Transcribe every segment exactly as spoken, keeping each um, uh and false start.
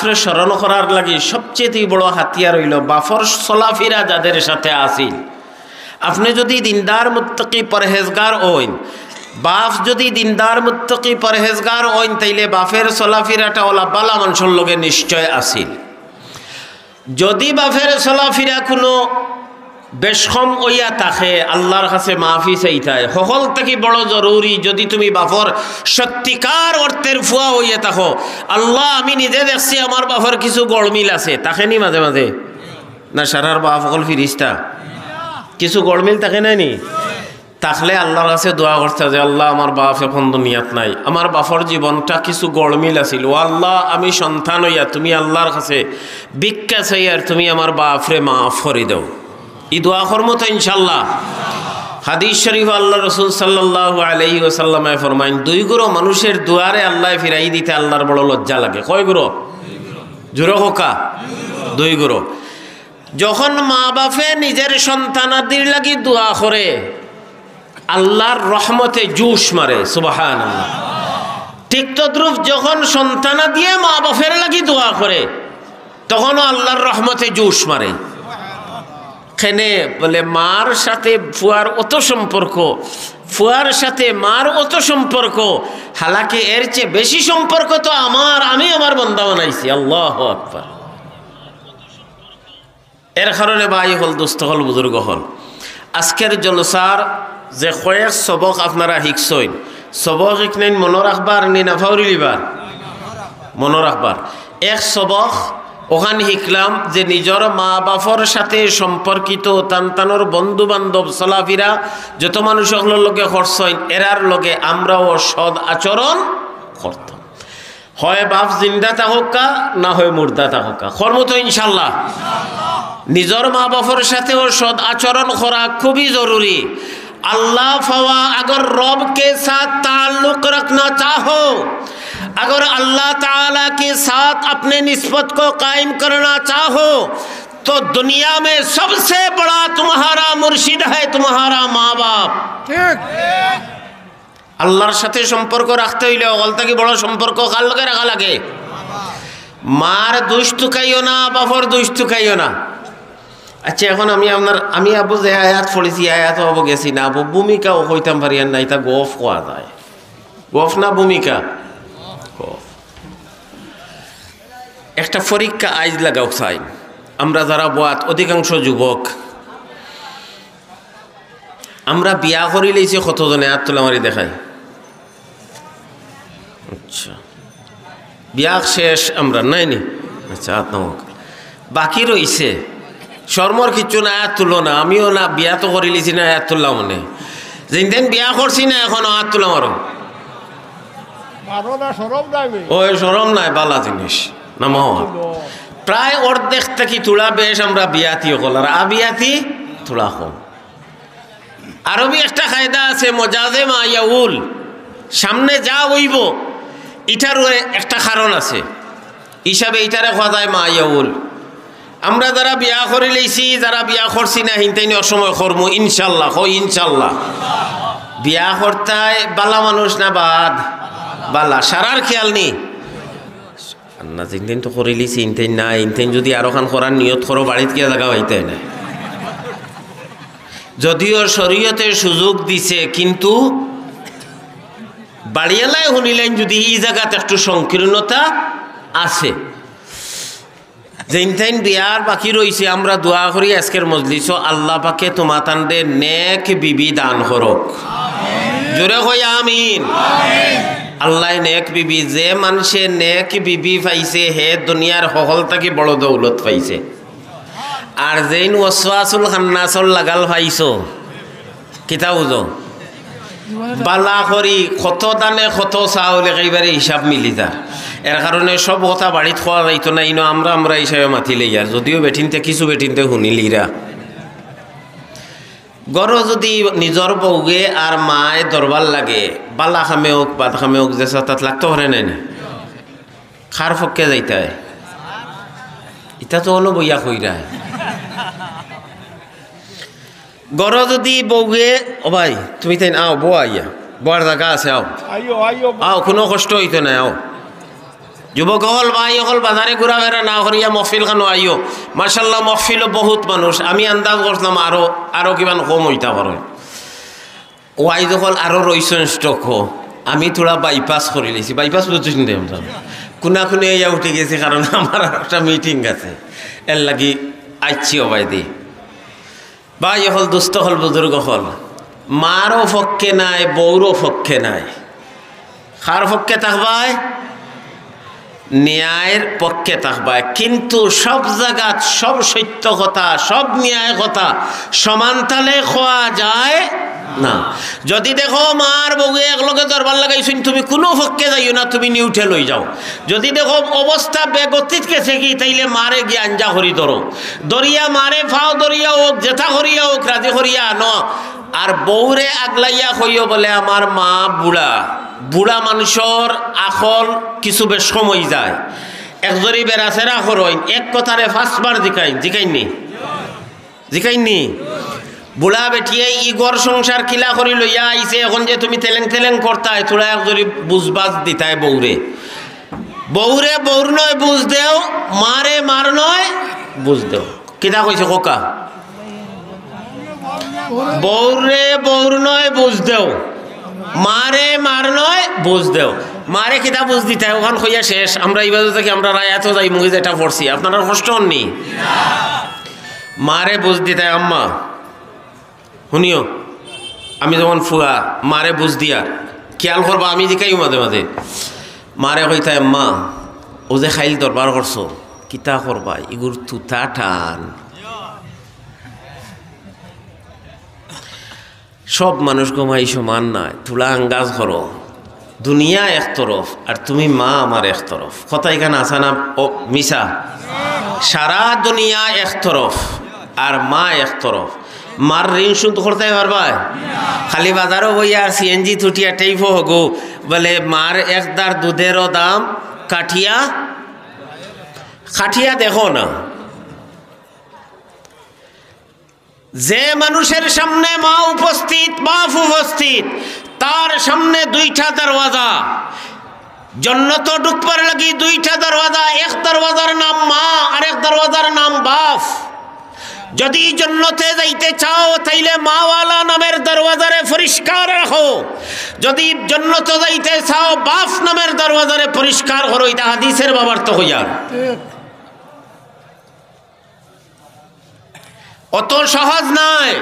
বাফরে স্মরণ করার লাগি সবচেয়ে বড় হাতিয়ার অইলো বাফর চলাফিরা যাদের সাথে আছিল। আপনে যুদি দিনদার মুত্তাকি পরহেজগার অইন, বাফ যুদি দিনদার মুত্তাকি পরহেজগার অইন, তাইলে বাফের চলাফিরাটা অলা বালা মানষর লগে নিশ্চয় আছিল। যুদি বাফের চলাফিরা কুনু বেশকম অইয়া থাকে, আল্লার কাছে মাফি চাইতায়। হকল থাকি বড় জরুরি, যুদি তুমি বাফর সত্যিকার অর্থের ফুয়া অইয়া থাকো, "আল্লা, আমি নিজে দেখছি আমার বাফর কিছু গড়মিল আছে", থাকে নি মাঝে মাঝে? না, সারার বাফ হকল ফিরিস্তা, কিছু গড়মিল থাকে না নি? থাকলে আল্লার কাছে দোয়া করতা যে, "আল্লা, আমার বাফ এখন দুনিয়াত নাই, আমার বাফর জীবনটা কিছু গড়মিল আছিল, ও আল্লা, আমি সন্তান অইয়া তুমি আল্লার কাছে ভিক্ষা চাইয়ার, তুমি আমার বাফরে মাফ করি দেও।" ই দোয়া করমু তো ইনশাল্লাহ। হাদিস শরিফো আল্লার রসুল সাল্লাল্লাহু আলাইহি ওয়াসাল্লামে ফরমাইন, দুই গুরু মানুষের দুয়ারে আল্লায় ফিরাই দিতে আল্লার বড় লজ্জা লাগে। কয় গুরু? জুরে কউক্কা। দুই গুরু। যখন মা বাফে নিজের সন্তানাদির লাগি দোয়া করে, আল্লার রহমতে জোশ মারে, সুবহানাল্লাহ। ঠিক তদ্রূপ যখন সন্তানাদিয়ে মা বাফের লাগি দোয়া করে, তখনও আল্লার রহমতে জোশ মারে। কেনে? বলে, মার সাথে ফুয়ার অত সম্পর্ক, ফুয়ার সাথে মার অত সম্পর্ক, হালাকে এর চেয়ে বেশি সম্পর্ক তো আমার, আমি আমার বন্দা বানাইছি। আল্লাহু আকবার। এর কারণে ভাই হকল, দোস্ত হকল, বুজুর্গ হকল, আজকের জলসার যে কয়েক সবক আপনারা হিকছইন, সবক হিকনাইন মনো রাখবার নি না ফাউরিলিবার? মনো রাখবার। এক সবক অখান হিকলাম যে নিজর মা বাফর সাথে সম্পর্কিত তান তানর বন্ধু বান্ধব চলাফিরা যত মানুষ হকলর লগে করছইন, এরার লগে আমরাও সদ আচরণ করতাম। হয় বাফ জিন্দা থাকউক্কা, না হয় মুর্দা থাকউক্কা। করমু তো ইনশাল্লাহ। নিজর মা বাফর সাথেও সদ আচরণ করা খুবই জরুরি। আল্লাহ পাওয়া, আগর রব কে সাথ তাল্লুক রাখনা চাহো, আগর আল্লাহ তাআলা কে সাথ আপনে নিসবত কো কায়েম করনা চাহো, তো দুনিয়া মে সবসে বড়া তুমহারা মুর্শিদ হ্যায় তুমহারা মা বাফ। ঠিক। আল্লার সাথে সম্পর্ক রাখতে অইলে হকল থাকি বড় সম্পর্ক কার লগে রাখা লাগে? মার দুষ তুকাইও না, বাফর দুষ তুকাইও না। আচ্ছা, এখন আমি আপনার, আমি আবু যে আয়াত পড়ছি, আয়াত অবো গেছি না, আবু ভূমিকাও কইতাম পারি আর না, ইতা গফ কওয়া যায়। গফ না ভূমিকা? গফ। একটা পরীক্ষা আইজ লাগাউক চাই। আমরা যারা বওয়াত, অধিকাংশ যুবক, আমরা বিয়া করিলাইছি কতজনে? আত তুলা মারি দেখাই। আচ্ছা, বিয়া শেষ আমরা, নাই নি? আচ্ছা, আত নামাউক। বাকি রইছে, শরমর কিচ্ছু নাই, আত তুলো না। আমিও না, বিয়া তো করিলিছি না, আত তুললাম মনে। যেইন দিন বিয়া করছি না, এখনো আত তুলা মারো। মারো না, শরম নাই বে। ওই শরম নাই, বালা জিনিস। নামাও। প্রায় অর্ধেক থাকি থুড়া বেশ আমরা বিয়াতি হকল, আর আবিয়াতি থুড়া কম। আরবি একটা কায়দা আছে, মজাজে মা ইয়াউল, সামনে যা অইবো, ইটারও একটা কারণ আছে, হিসাবে ইটারে কওয়া যায় মা ইয়াউল। আমরা যারা বিয়া করিলাইছি, যারা বিয়া করছি না, হিনতাইন অসময় করমু, ইনশাল্লাহ, কই ইনশাল্লাহ। বিয়া করতায় বালা মানুষ না বাদ? বালা, সারার খেয়াল নি? আর না, যেইন দিন তো করিলিছি, ইনতাইন না, ইনতাইন যুদি আরোখান করার নিয়ত করো, বাড়িত গিয়া জাগা পাইতায় না। যদিও শরীয়তে সুযোগ দিছে, কিন্তু বাড়িওয়ালায় হুনিলাইন যুদি ই জাগাত একটু সংকীর্ণতা আছে। যেইন তাইন বিয়ার বাকি রইছে, আমরা দোয়া করি আজকের মজলিসো আল্লাহ পাকে তুমাতানরে নেক বিবি দান করউক। জোরে কই আমিন। আল্লায় নেক বিবি, যে মানষে নেক বিবি পাইছে, হে দুনিয়ার হকল থাকি বড় দৌলত পাইছে। আর যেইন ওয়াসওয়াসুল খান্নাসর লাগাল পাইছো, কিতা বুঝো? বালা করি কত দানে কত চাউল একেবারে হিসাব মিলি যার। এর কারণে সব কথা বাড়িত কওয়া যাইতো না, ইনো আমরা আমরা হিসাবে মাতিলে ইয়ার, যদিও বেটিন্তে কিছু বেটিন্তে হুনিলিরা। ঘরো যুদি নিজর বউয়ে আর মায়ে দরবার লাগে, বালা কামে অউক, বাদ কামে অউক, যেছা তাত লাগতো পারে নায় নি? কার পক্ষে যাইতায়? ইতা তো অনো বইয়া কইরায়। ঘরো যুদি বউয়ে, ও ভাই, তুমিতাইন আও, বওয়া আইয়া। বওয়ার জাগা আছে, আও। আইও, আইও। আও, কুনু কষ্ট অইতো নায়, আও। যুবক অকল, ভাই অকল, বাজারে ঘুরাফেরা না করিয়া মহফিল খানো আইও। মাশাআল্লাহ, মহফিলো বহুত মানুষ, আমি আন্দাজ করছিলাম আরো, আরো কিমান কম অইতা পারে। ওয়াইজ অকল আরো রইছইন স্টক। আমি থুড়া বাইপাস করিলিছি, বাইপাস বুঝছইন নি? কুনা কুনি ইয়া উঠি গেছি, কারণ আমার একটা মিটিং আছে, এরলাগি আইছি ওবায়দি। ভাই অকল, দুস্ত অকল, বুজুর্গ অকল, মারও পক্ষে নায়, বউরও পক্ষে নায়। কার পক্ষে থাকবায়? ন্যায়ের পক্ষে থাকবায়। কিন্তু সব জাগাত সব সত্য কথা, সব ন্যায় কথা সমান তালে কওয়া যায় না। যদি দেখো মার বউয়ে একলগে দরবার লাগাইছইন, তুমি কুনু পক্ষে যাইও না, তুমি নিউট্রাল অইযাও। যদি দেখো অবস্থা বেগতিত গেছেগি, তাইলে মারে গিয়া আঞ্জা করি ধরো। ধরিয়া মারে পাও ধরিয়া অউক, যেতা করিয়া অউক, রাজি করিয়া আনো। আর বউরে আগলাইয়া কইও বলে, "আমার মা বুড়া, বুড়া মানষর আকল কিছু বেশকম অইযায়।" একজরি বেড়াছেড়া করইন, এক কথারে পাঁচবার জিকাইন, জিকাইন নি? জিকাইন নি? বুড়া বেটিয়ে ই ঘর সংসার কিলা করি লইয়া আইছে, এখন যে তুমি তেলেং তেলেং করতায়, থুড়া একজরি বুঝবাজ দিতায় বউরে। বউরে বউর নয় বুঝ দেও, মারে মার নয় বুঝ দেও। কিতা কইছে কউক্কা? বউরে বউর নয় বুঝ দেও, মারে মার নয় বুঝ দেও। মারে কিতা বুঝ দিতায়, অখান কইয়া শেষ। আমরা ইবাদত থাকি, আমরা রায়াতও যাইমুগি, যেটা পড়ছি, আপনারার কষ্ট অর নি? মারে বুঝ দিতায়, আম্মা, হুনিও, আমি যখন ফুয়া, মারে বুঝ দিয়া, খিয়াল করবা, আমি জিকাইও মাঝে মাঝে, মারে কইতায়, "আম্মা, অউ যে কাইল দরবার করছো, কিতা করবা, ইগুর তুতা টান।" সব মানুষ গো মাই সমান নায়, থুড়া আন্দাজ করো। দুনিয়া এক তরফ, আর তুমি মা আমার এক তরফ। কথা ইখান হাছা না মিছা? সারা দুনিয়া এক তরফ, আর মা এক তরফ। মার ঋণ শোধ করতায় পারবায়? খালি বাজারো বইয়া আর সিএনজি তুটিয়া টেইফো হগু, বলে, "মার এক দার দুধেরও দাম কাটিয়া, কাটিয়া দেখো না।" যে মানুষের সামনে মা উপস্থিত, বাপ উপস্থিত, তার সামনে দুইটা দরওয়াজা। জন্নতো ঢুকবার লাগি দুইটা দরওয়াজা, এক দরওয়াজার নাম মা, আরেক দরওয়াজার নাম বাপ। যদি জন্নতে যাইতে চাও, তাইলে মাওয়ালা নামের দরওয়াজারে পরিষ্কার রাখো। যদি জন্নতো যাইতে চাও, বাপ নামের দরওয়াজারে পরিষ্কার করো। ইটা হাদিসের বাবার তো হইয়া। অত সহজ নায়।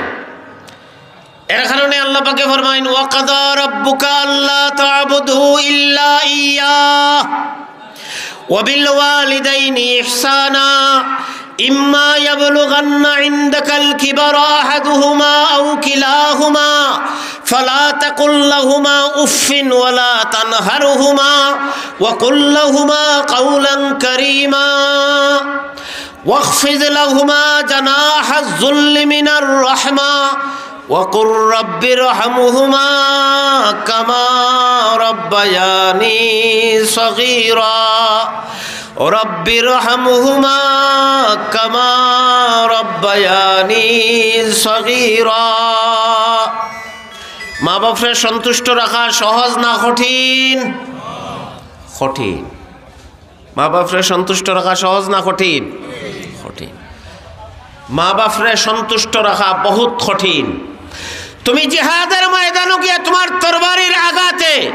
এর কারণে আল্লাহ পাকে ফরমাইন, "ওয়া কাদা রাব্বুকা আল্লা তা'বুদু ইল্লা ইয়্যাহ ওয়া বিল ওয়ালিদাইনি ইহসানা, ইম্মা ইয়াবলুগান্না ইনদাকাল কিবারা আহাদুহুমা আও কিলাহুমা, ফালা তাকুল লাহুমা উফফিন ওয়া লা তানহারহুমা ওয়া কুল লাহুমা কাওলান কারীমা।" واخفض لهما جناح الذل من الرحمة وقل رب ارحمهما كما ربياني صغيرا। رب ارحمهما كما ربياني صغيرا। মা বাপরে সন্তুষ্ট রাখা সহজ না কঠিন? কঠিন। মা বাপরে সন্তুষ্ট রাখা সহজ না কঠিন? কঠিন। মা বাপরে সন্তুষ্ট রাখা বহুত কঠিন। তুমি জিহাদের ময়দানো গিয়া তুমার তরবারির আঘাতে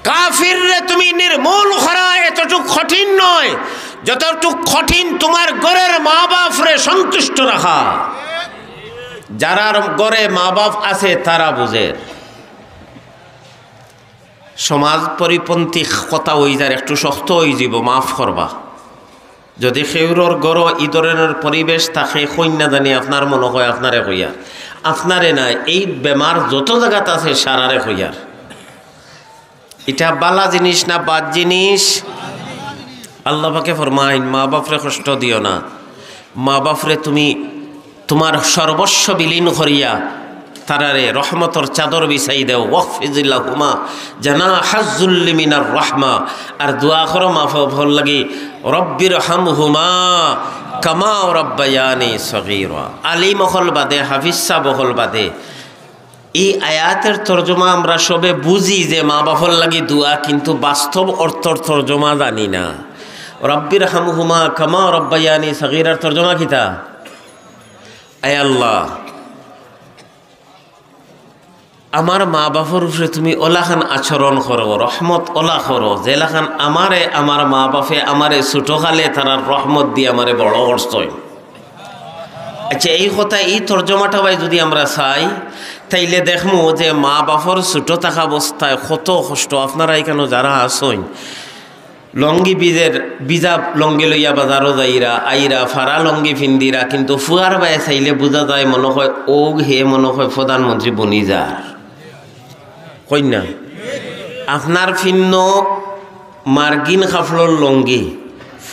কাফিররে তুমি নির্মূল করা এতটুক কঠিন নয়, যতটুক কঠিন তুমার ঘরের মা বাপরে সন্তুষ্ট রাখা। যারার ঘরে মা বাপ আছে, তারা বুঝের। সমাজ পরিপন্থী কথা অইযার, একটু শক্ত অইযিবো, মাফ করবা। যদি কেউরর ঘরো ই ধরনর পরিবেশ থাকে, কইন্যা জানি আপনার মনো কয় আপনারে কইয়ার, আপনারে নায়, এই বেমার যত জাগাত আছে সারারে কইয়ার। ইটা বালা জিনিস না বাদ জিনিস? আল্লাহ পাকে ফরমাইন, মা বাপরে কষ্ট দিও না, মা বাপরে তুমি তুমার সর্বস্ব বিলীন করিয়া তারারে রহমতর চাদর বিছাই দেও। ওয়াখফিজ লাহুমা জানাহাজ যুল্লি মিনার রাহমা। আর দোয়া করো মা বাপর লাগি, রব্বির হামহুমা কামা রব্বায়ানি সগীরা। আলিম অকল বাদে, হাফিজ সাব অকল বাদে, এই আয়াতের তর্জমা আমরা সবে বুঝি যে মা বাপর লাগি দোয়া, কিন্তু বাস্তব অর্থর তর্জমা জানি না। রব্বির হামহুমা কামা রব্বায়ানি সগীরার তর্জমা কিতা? আয় আল্লাহ, আমার মা বাপর উপরে তুমি ওলাখান আচরণ করো, রহমত ওলা করো, যেলাখান আমারে, আমার মা বাপে আমারে ছোটকালে তারার রহমত দিয়া আমারে বড় করছইন। আচ্ছা, এই কথা, এই তর্জমাটা ভাই যদি আমরা চাই, তাইলে দেখমু যে মা বাপর ছোট থাকা অবস্থায় কত কষ্ট। আপনারা এখানো যারা আছইন, লঙ্গি বিজের, বিজা লঙ্গি লইয়া বাজারো যাইরা, আইরা, ফাড়া লঙ্গি ফিন্দিরা, কিন্তু ফুয়ার বায় চাইলে বুঝা যায় মনো কয়, ও হে মনো কয় প্রধানমন্ত্রী বনি যার। কইন না? আপনার ফিন্ন মার্গিন কাপড়র লঙ্গি,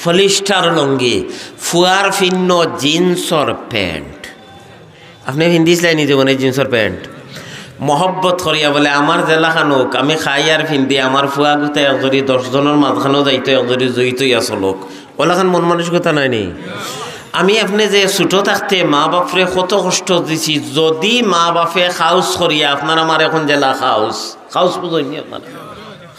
পলিস্টার লঙ্গি, ফুয়ার ফিন্ন জিন্সর প্যান্ট। আপনে ফিন্দিছলায় নি জীবনে জিন্সর প্যান্ট? মহব্বত করিয়া বলে, "আমার যেলাখান অউক, আমি খাই আর ফিন্দি, আমার ফুয়া গুতা একজরি দশ জনর মাঝখানো যাইতো, একজরি জুইতো ইয়া চলউক।" ওলাখান মন মানসিকতা নাই নি? আমি আপনে যে ছোট থাকতে মা বাপরে কত কষ্ট দিছি, যদি মা বাপে খাউস করিয়া, আপনার আমার এখন যেলা খাউস, খাউস বুঝইন নি আপনারা?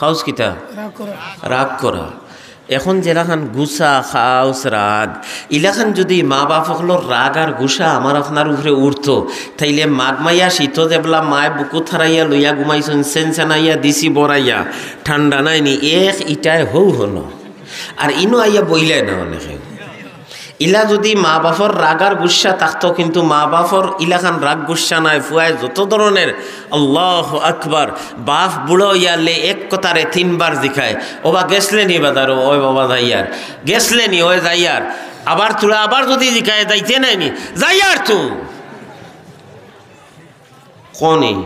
খাউস কিতা? রাগ করা। রাগ করা। এখন যেলাখান গুসা, খাউস, রাগ, ইলাখান যদি মা বাপ অকলর রাগ আর গুসা আমার আপনার উপরে উঠতো, তাইলে মাঘ মাইয়া শীতো যেবলা মায় বুকুত হারাইয়া লইয়া ঘুমাইছইন, সেনসেনাইয়া দিছি বড়াইয়া, ঠান্ডা নাই নি, এক ইটায় হউ হনো। আর ইনো আইয়া বইলে না অনেকে। ইলা যদি মা বাপর রাগ আর গুসা থাকতো, কিন্তু মা বাপর ইলাখান রাগ গুসা নাই, ফুয়ায় যত ধরনের, আল্লাহু আকবার, বাপ বুড়া অইয়ালে এক কথারে তিনবার জিকায়, "ওবা গেছলে নি বাজারো?" "ওই বাবা যাইয়ার।" "গেছলে নি?" "ওই যাইয়ার।" আবার তুলা আবার যদি জিকায়, "যাইতে নাই নি?" "যাইয়ার তো।" কনি?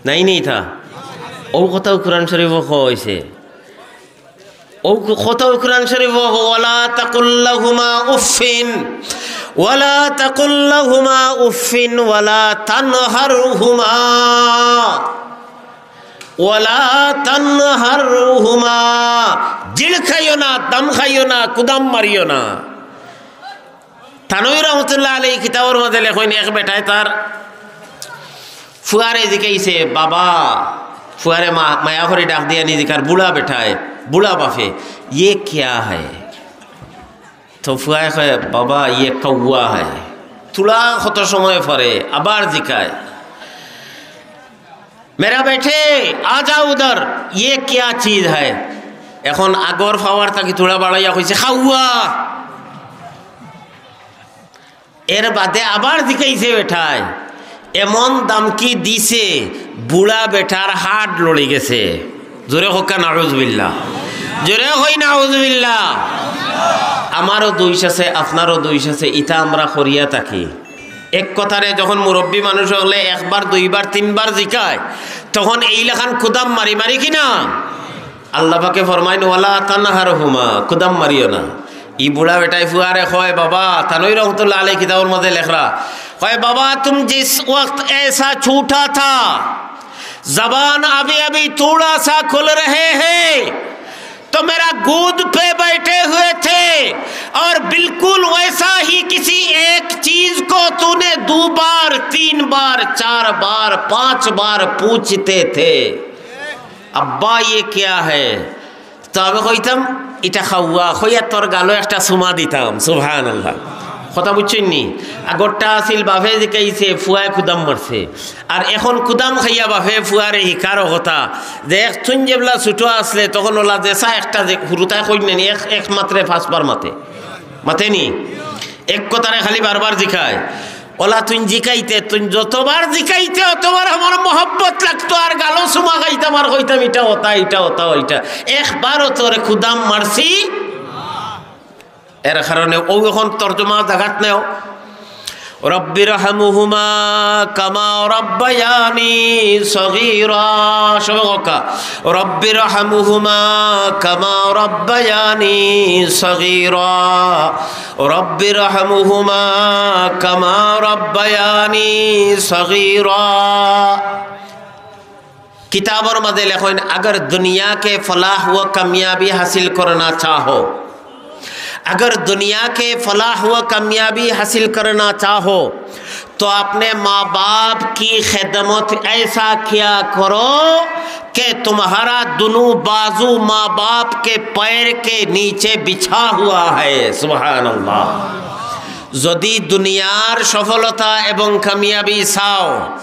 নাই নি তা? ও কথাও কোরআন শরীফো কইছে। ও ক-, কথাও কোরআন শরীফো, "ওয়ালা তাকুল লাহুমা উফফিন, ওয়ালা তাকুল লাহুমা উফফিন, ওয়ালা তানহারহুমা, ওয়ালা তানহারহুমা।" জিড় খাইও না, দাম খাইও না, কুদাম মারিও না। থানভী রহমতুল্লাহ আলাইহি কিতাবর মাঝে লেখইন, এক বেটায় তার ফুয়ারে জিকাইছে, "বাবা।" ফুয়ারে মা-, মায়া করি ডাক দিয়া নি জিকার, বুড়া বেটায়, বুড়া বাপে, "ইয়ে কিয়া হ্যায়?" তো ফুয়ায় কয়, "বাবা, ইয়ে কাউয়া হ্যায়।" তুলা কত সময় পরে আবার জিকায়, "মেরা বেটে, আ যা উধর, ইয়ে কিয়া চিজ হ্যায়?" এখন আগর পাওয়ার থাকি তুলা বাড়াইয়া কইছে, "খাউয়া।" এর বাদে আবার জিকাইছে বেটায়, এমন দামকি দিছে, বুড়া বেটার হাড় লড়ি গেছে। জোরে কউক্কা নাউজুবিল্লাহ, জোরে কই নাউজুবিল্লাহ। আমারও দোষ আছে, আপনারও দোষ আছে, ইতা আমরা করিয়া থাকি। এক কথারে যখন মুরব্বী মানুষ অকলে একবার, দুইবার, তিনবার জিকায়, তখন এইলাখান কুদাম মারি মারি কি না? আল্লাহ পাকে ফরমাইন, "ওয়ালা তানহারহুমা", কুদাম মারিও না। ই বুড়া বেটায় ফুয়ারে কয়, "বাবা", থানভী রহমতুল্লাহ আলাইহি কিতাবর মাঝে লেখরা, কয়, "বাবা, তুম জিস ওয়াক্ত এসা ছুটা থা, জবান আভি আভি থোড়া সা খুল রহে হ্যায়, তো মেরা গোদ পে বেঠে হুয়ে থে, অর বিলকুল ওয়েসা হি কিসি এক চিজ কো তুনে দু বার, তিন বার, চার বার, পাঁচ বার পুছতে থে।" "আব্বা, ইয়ে কিয়া হ্যায়?" তো আমি কইতাম, "ইটা খাউয়া।" কইয়া তোর গালো একটা চুমা দিতাম। সুবহানাল্লাহ। কথা বুঝছইন নি? আগরটা আছিল বাফে জিকাইছে, ফুয়ায় কুদাম মারছে। আর এখন কুদাম খাইয়া বাফে ফুয়ারে হিকার কথা। যে এক তুইন যেবলা ছুটো আছলে, তখন ওলা যে চা একটা যে হুরুতায় কইন নি, এক, এক মাত্রে পাঁচবার মাতে। মাতে নি? এক কথারে খালি বারবার জিকায়। ওলা তুইন জিকাইতে, তুইন যতবার জিকাইতে, অতবার আমার মহব্বত লাগতো, আর গালো চুমা খাইতাম, আর কইতাম, "ইটা অতা, ইটা অতা, ইটা।" একবারও তোরে কুদাম মারছি? এর কারণে ও এখন তর্জমা জাগাত নেও, "রব্বির হামহুমা কামা রব্বায়ানি সগীরা।" সবে কউক্কা, "রব্বির হামহুমা কামা রব্বায়ানি সগীরা।" رب ارحمهما كما ربياني صغيرا। কিতাবর মাঝে লেখইন, "اگر دنیا کے فلاح و کامیابی حاصل کرنا چاہو، اگر دنیا کے فلاح و کامیابی حاصل کرنا چاہو، तो अपने माँ बाप की खिदमत ऐसा किया करो कि तुम्हारा दोनों बाजू माँ बाप के पैर के नीचे बिछा हुआ है। সুবহানাল্লাহ। যদি দুনিয়ার সফলতা এবং কামিয়াবি চাও,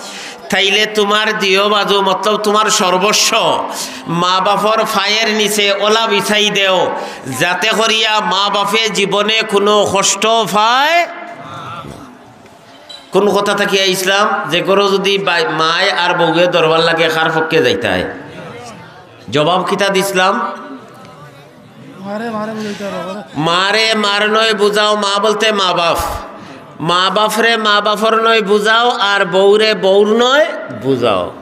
তাইলে তোমার দিও বাজু, মতলব তোমার সর্বস্ব, মা বাপর পায়ের নিচে ওলা বিছাই দেও, যাতে করিয়া মা বাপে জীবনে কোনো কষ্ট পায়। কোন কথা থাকি আইছলাম? যে ঘরো যদি বাই-, মায় আর বউয়ে দরবার লাগে, কার পক্ষে যাইতায়? জবাব কিতা দিছলাম? মারে, মারে বুঝাইতে হবে, মারে। মারে মার নয় বুঝাও, মা বলতে মা বাপ, মা বাপরে মা বাপর নয় বুঝাও, আর বউরে বউর নয় বুঝাও।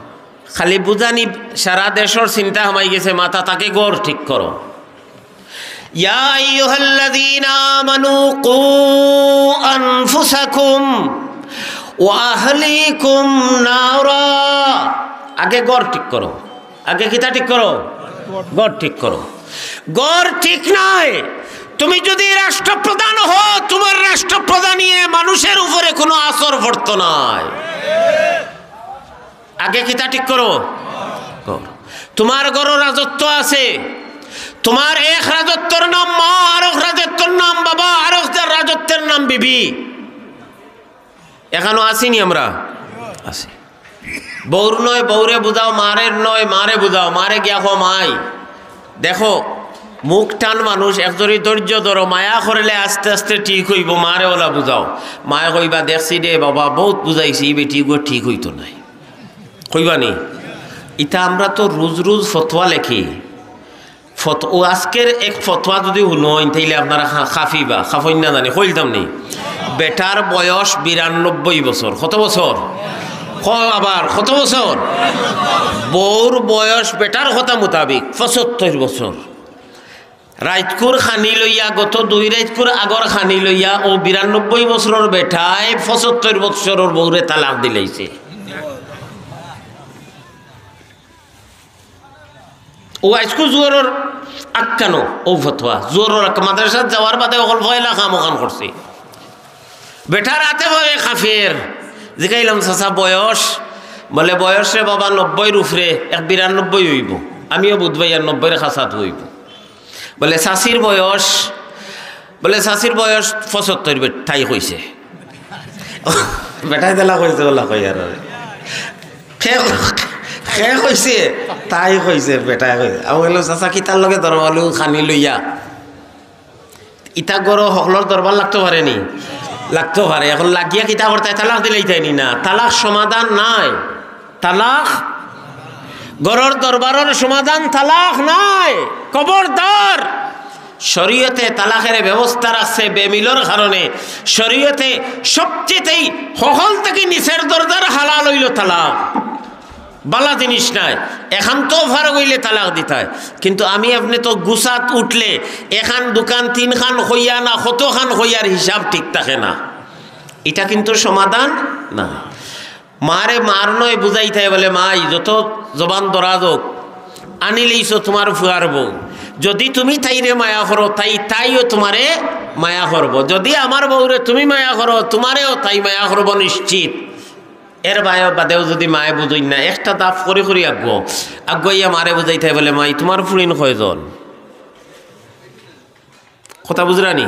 খালি বুঝানি সারা দেশর চিন্তা হামাই গেছে মাথা, তাকে ঘর ঠিক করো। ইয়া আইয়ুহাল্লাযীনা আমানু কু আনফুসাকুম ওয়া আহলিকুম নারা। আগে ঘর ঠিক করো, আগে কিতা ঠিক করো? ঘর ঠিক করো। ঘর ঠিক নাই, তুমি যদি রাষ্ট্রপ্রধান হও, তোমার রাষ্ট্রপ্রধানিয়ে মানুষের উপরে কোনো আসর পড়তো নাই। আগে কিতা ঠিক করো? ঘর। তোমার ঘরো রাজত্ব আছে, তোমার এক রাজত্বর নাম মা, আরক রাজত্বর নাম বাবা, আরক রাজত্বর নাম বিবি। এখানো আছি নি আমরা? আছি। বউর নয় বউরে বুঝাও, মারে নয় মারে বুঝাও, মারে গিয়া কও, মাই, দেখো, মুখ টান মানুষ, একজরি ধৈর্য ধরো, মায়া করলে আস্তে আস্তে ঠিক অইবো, মারে ওলা বুঝাও। মায়ে কইবা, দেখছি রে বাবা, বউত বুঝাইছি, ই বেটি গো ঠিক অইতো নায়। কইবা নি? ইতা আমরা তো রুজ রুজ ফতোয়া লেখি। ফত-, ও আজকের এক ফতোয়া যদি হুনইন, তাইলে আপনারা খা-, খাফিবা, খাফইন না জানি, কইলতাম নি? বেটার বয়স বিরানব্বই বছর। কত বছর? কও আবার, কত বছর? বউর বয়স বেটার কথা মোতাবিক পঁচাত্তর বছর। রাইতকুর খানি লইয়া, গত দুই রাইতকুর আগর খানি লইয়া, ও বিরানব্বই বছরর বেটায় পঁচাত্তর বছরর বউরে তালাক দিলাইছে। ও আইজকু জোহরর আক্কানো, ও ফতোয়া, জোহরর আক্কা, মাদ্রাসাত যাওয়ার বাদে অকল পয়লা কাম অখান করছে। বেটার আতে পাওয়ে কাফের। জিকাইলাম, "চাচা, বয়স?" বলে, "বয়স রে বাবা, নব্বইর উপরে, এক বিরানব্বই অইবো।" আমিও বুধবাইয়ার নব্বইর খাসাত অইবো। বলে, "চাচির বয়স?" বলে, "চাচির বয়স পঁচাত্তর, বে-, তাই কইছে।" বেটায় তালাক কইছে, ওলা কই আর। কে, কে কইছে? তাই কইছে, বেটায় কইছে। আমি কইলাম, "চাচা, কিতার লগে ধরো?" বলে, "খানি লইয়া।" ইতা ঘরো হকলর দরবার লাগতো পারে নি? লাগতো পারে। এখন লাগিয়া কিতা করতায়? তালাক দিলাইতায় নি না? তালাক সমাধান নায়। তালাক, ঘরর দরবারর সমাধান তালাক নায়। খবরদার! শরীয়তে তালাকের ব্যবস্থা রাখছে বেমিলর কারণে। শরীয়তে সবচেয়ে হকল থাকি নিচের দরজার হালাল অইলো তালাক। বালা জিনিস নায়, এখান তো ফারগ অইলে তালাক দিতায়। কিন্তু আমি আপনে তো গুছাত উঠলে এখান দুখান তিনখান কইয়া না, কতখান কইয়ার হিসাব ঠিক থাকে না। ইটা কিন্তু সমাধান না। মারে মার নয় বুঝাইতায় বলে, "মাই, যত জবান দরাজ অউক, আনিলাইছো তুমার ফুয়ার বউ। যদি তুমি তাইরে মায়া করো, তাই, তাইও তুমারে মায়া করবো। যদি আমার বউরে তুমি মায়া করো, তুমারেও তাই মায়া করবো নিশ্চিত।" এর বায়-, বাদেও যদি মায়ে বুঝইন না, একটা দাফ করি করি আগুয়াও, আগুয়াইয়া মারে বুঝাইতায় বলে, "মাই, তুমার ফুড়িন কয়জন?" কথা বুঝরা নি?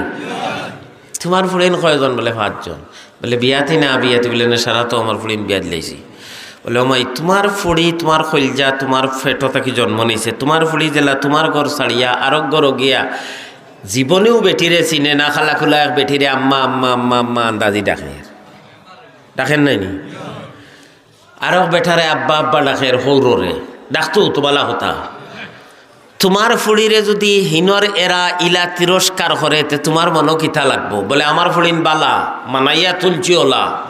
"তুমার ফুড়িন কয়জন?" বলে, "পাঁচজন।" বলে, "বিয়াতি না বিয়াতি?" বলে, "না, সারা তো আমার ফুড়িন বিয়া দিলাইছি।" বলে, "ও মাই, তুমার ফুড়ি, তুমার কইলজা, তুমার পেটো থাকি জন্ম নিছে, তুমার ফুড়ি যেলা তুমার ঘর ছাড়িয়া আরক ঘরো গিয়া জীবনেও বেটিরে চিনে না, খালা খুলা এক বেটিরে আম্মা, আম্মা, আম্মা, আম্মা আন্দাজি ডাকের।" ডাকের নায় নি? আরক বেটারে আব্বা, আব্বা ডাকের, হউররে। ডাকতো তো বালা কথা। তুমার ফুড়িরে যদি হিনর এরা ইলা তিরস্কার করে, তে তুমার মনো কিতা লাগবো? বলে, "আমার ফুড়িন বালা, মানাইয়া তুলছি ওলা।"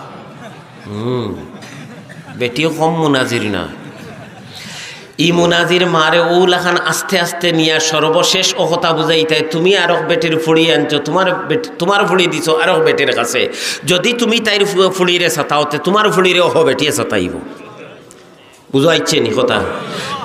হুম, বেটিও কম মুনাজির না। ই মুনাজির মারে অউ লাখান আস্তে আস্তে নিয়া সর্বশেষ অ কথা বুঝাইতায়, "তুমি আরক বেটির ফুড়ি আনছো, তুমার বেট-, তুমার ফুড়ি দিছো আরক বেটির কাছে। যদি তুমি তাইর ফু-, ফুড়িরে সাতাও, তে তুমার ফুড়িরে অহ বেটিয়ে সাতাইবো।" বুঝাইছে নি কথা?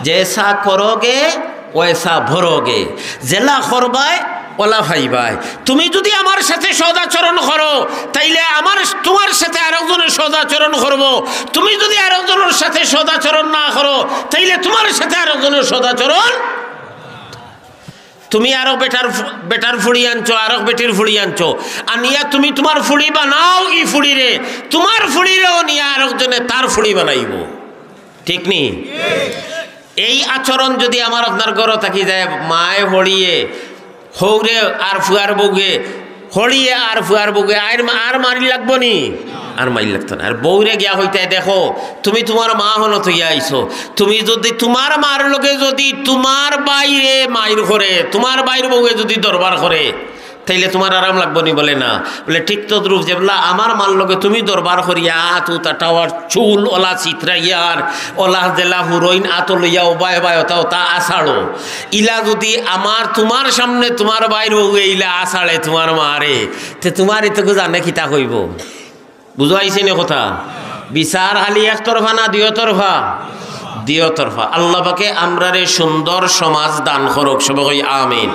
"জেসা করোগে, ওয়েসা ভরোগে।" যেলা করবায়, ওলা ভাই ভাই, তুমি যদি আমার সাথে সদাচরণ করো, তাইলে আমার, তোমার সাথে আরেকজনে সদাচরণ করবো। তুমি যদি আরেকজনের সাথে সদাচরণ না করো, তাইলে তোমার সাথে আরেকজনের সদাচরণ। তুমি আরো বেটার ফু-, বেটার ফুড়ি আনছো, আরো বেটির ফুড়ি আনছো, আনিয়া তুমি তোমার ফুড়ি বানাও ই ফুড়িরে, তোমার ফুড়িরেও নিয়া আরেকজনে তার ফুড়ি বানাইবো। ঠিক নি? এই আচরণ যদি আমার আপনার ঘরো থাকি যায়, মায়ে হড়িয়ে, হৌরে আর ফুয়ার বউয়ে, হড়িয়ে আর ফুয়ার বউয়ে, আর মা-, আর মারি লাগবো নি? আর মারি লাগতো না। আর বউরে গিয়া কইতায়, "দেখো, তুমি তোমার মা হনো থইয়া আইছো, তুমি যদি তোমার মার লগে যদি তোমার বাইরে মাইর করে, তোমার বাইর বউয়ে যদি দরবার করে, তাইলে তোমার আরাম লাগবো নি?" বলে, "না।" বলে, "ঠিক তদ্রূপ যেবলা আমার মার লগে তুমি দরবার করিয়া আত উতা টাওয়ার চুল ওলা চিত্রাইয়ার, ওলা জেলা হুরইন আতো লইয়া ওবায় বায় ওতা ওতা আছাড়ো, ইলা যদি আমার তোমার সামনে তোমার বাইর বউয়ে ইলা আছাড়ে তোমার মারে, তে তোমার ইতকু জানে কিতা কইবো?" বুঝাইছি নি কথা? বিচার খালি একতরফা না দুইতরফা? দুইতরফা। আল্লাহ পাকে আমরারে সুন্দর সমাজ দান করুক, সবে কই আমিন।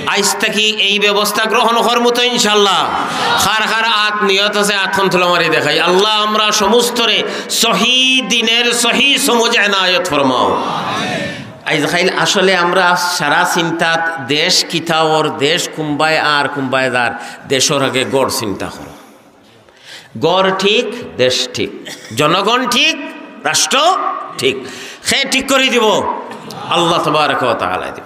আইজ থাকি এই ব্যবস্থা গ্রহণ করমু তো ইনশাআল্লাহ। কার কার আত নিয়ত আছে, আতখান তুলা মারি দেখাই। আল্লাহ আমরা সমস্তরে সহি দিনের সহি সমুজ এনায়েত ফরমাও। আইজ খাইল আসলে আমরা সারা চিন্তাত দেশ কিতা অর, দেশ কুম্বায় আর কুম্বায় যার, দেশর আগে গড় চিন্তা করো। গড় ঠিক, দেশ ঠিক, জনগণ ঠিক, রাষ্ট্র ঠিক। কে ঠিক করি দিব? আল্লাহ তাবারাকা ওয়া তাআলা দিব।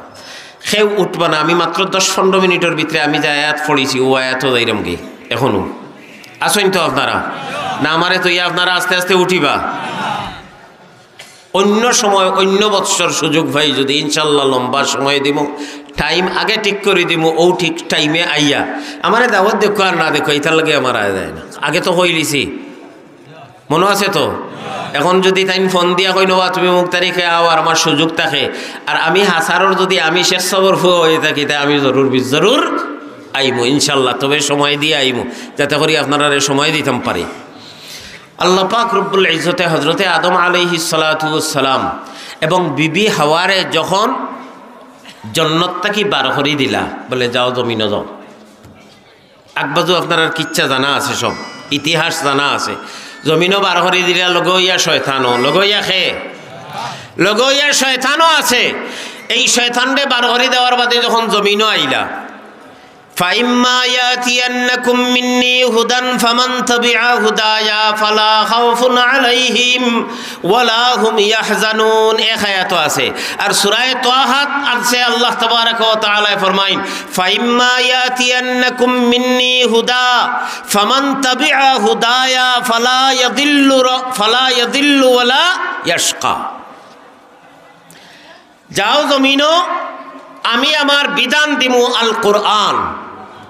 কেউ উঠবা না। আমি মাত্র দশ পনেরো মিনিটর ভিতরে আমি যে আয়াত পড়ছি, ও আয়াতও যাইরাম গি। এখনো আছইন তো আপনারা? না, আমারে তো ইয়া আপনারা আস্তে আস্তে উঠিবা। অন্য সময়, অন্য বৎসর সুযোগ পাই যদি ইনশাআল্লাহ লম্বা সময় দিমু, টাইম আগে ঠিক করি দিমু, ও ঠিক টাইমে আইয়া। আমারে দাওয়াত দেখো আর না দেখো, ইতার লাগি আমার আয় যায় না। আগে তো কইলিছি, মনো আছে তো? এখন যদি তাইন ফোন দিয়া কইন, "ওবা, তুমি অমুক তারিখে আও," আর আমার সুযোগ থাকে, আর আমি হাসারর যদি আমি শেখ সাবর ফুয়া হয়ে থাকি, তাই আমি জরুর বিজ জরুর আইমু ইনশাআল্লাহ। তবে সময় দিয়া আইমু, যাতে করি আপনারারে সময় দিতাম পারি। আল্লাহ পাক রব্বুল ইজ্জতে হযরতে আদম আলাইহিস সালাতু ওয়াস সালাম এবং বিবি হাওয়ারে যখন জন্নত থাকি বার করি দিলা, বলে, "যাও, জমিনো যাও।" আগবাজু আপনারার কিচ্ছা জানা আছে, সব ইতিহাস জানা আছে। জমিনো বার করি দিলা, লগে ইয়া শয়তানও, লগে ইয়া খে, লগে ইয়া শয়তানও আছে। এই শয়তানরে বার করি দেওয়ার বাদে যখন জমিনো আইলা, فإما يأتينكم مني هدى فمن تبع هداي فلا خوف عليهم ولا هم يحزنون। এক আয়াত আছে। আর সূরায়ে তাহাত আছে, আল্লাহ তাবারাকা ওয়া তাআলা ফরমাইন, فإما يأتينكم مني هدى فمن تبع هداي فلا يضل ر-، فلا يضل ولا يشقى। যাও জমিনো, আমি আমার বিধান দিমু আল কোরআন।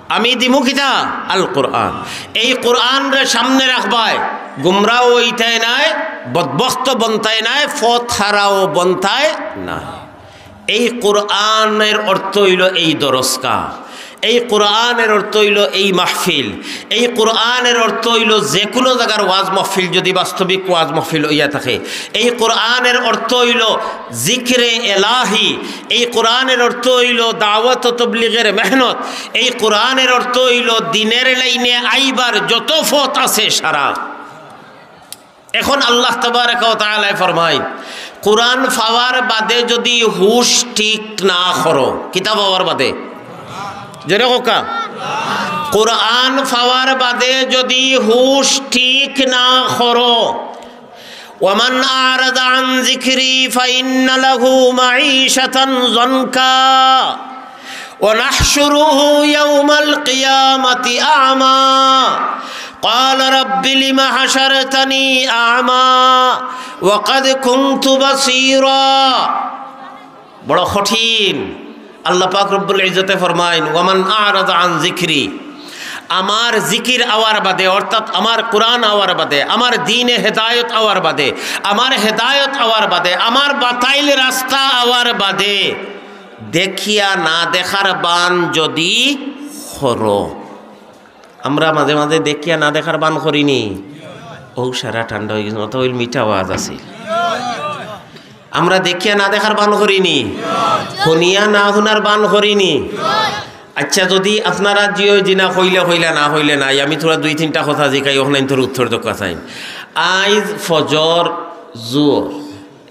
আমি দিমু কিতা? আল কোরআন। এই কোরআনরে সামনে রাখবায়, গুমরাও অইতায় নায়, বদবখত বনতায় নায়, পথ হারাও বনতায় নায়। এই কোরআনের অর্থ অইলো এই দরসগা। এই কোরআনের অর্থ অইলো এই মাহফিল। এই কোরআনের অর্থ অইলো যে কোনো জাগার ওয়াজ মাহফিল, যদি বাস্তবিক ওয়াজ মাহফিল অইয়া থাকে। এই কোরআনের অর্থ অইলো জিকরে এলাহি। এই কোরআনের অর্থ অইলো দাওয়াত ও তবলিগের মেহনত। এই কোরআনের অর্থ অইলো দিনের লাইনে আইবার যত পথ আছে সারা। এখন আল্লাহ তাবারাকা ওয়া তাআলায় ফরমাইন, কোরআন পাওয়ার বাদে যদি হুশ ঠিক না করো, কিতা পাওয়ার বাদে? জোরে কউক্কা। কোরআন পাওয়ার বাদে যদি হুশ ঠিক না করো, ومن أعرض عن ذكري فإن له معيشة ضنكا ونحشره يوم القيامة أعمى قال رب لم حشرتني أعمى وقد كنت بصيرا। বড় কঠিন। আল্লাহ পাক রব্বুল ইজ্জতে ফরমাইন, "ওয়ামান আরাদা আন যিকরি", আমার জিকির আওয়ার বাদে, অর্থাৎ আমার কোরআন আওয়ার বাদে, আমার দ্বীনে হেদায়েত আওয়ার বাদে, আমার হেদায়েত আওয়ার বাদে, আমার বাতাইল রাস্তা আওয়ার বাদে দেখিয়া না দেখার বান যদি করো। আমরা মাঝে মাঝে দেখিয়া না দেখার বান করিনি? ও সারা ঠান্ডা অই গেছে, অত অইল মিঠা ওয়াজ আছিল। আমরা দেখিয়া না দেখার বান করিনি, হুনিয়া না হুনার বান করিনি। আচ্ছা, যুদি আপনারা জি অয় জি না কইলে কইলা, না কইলে নাই, আমি থুড়া দুই তিনটা কথা জিকাই, অখন ইন্তর উত্তর দেউক্কা চাইন। আইজ ফজর, জুহর,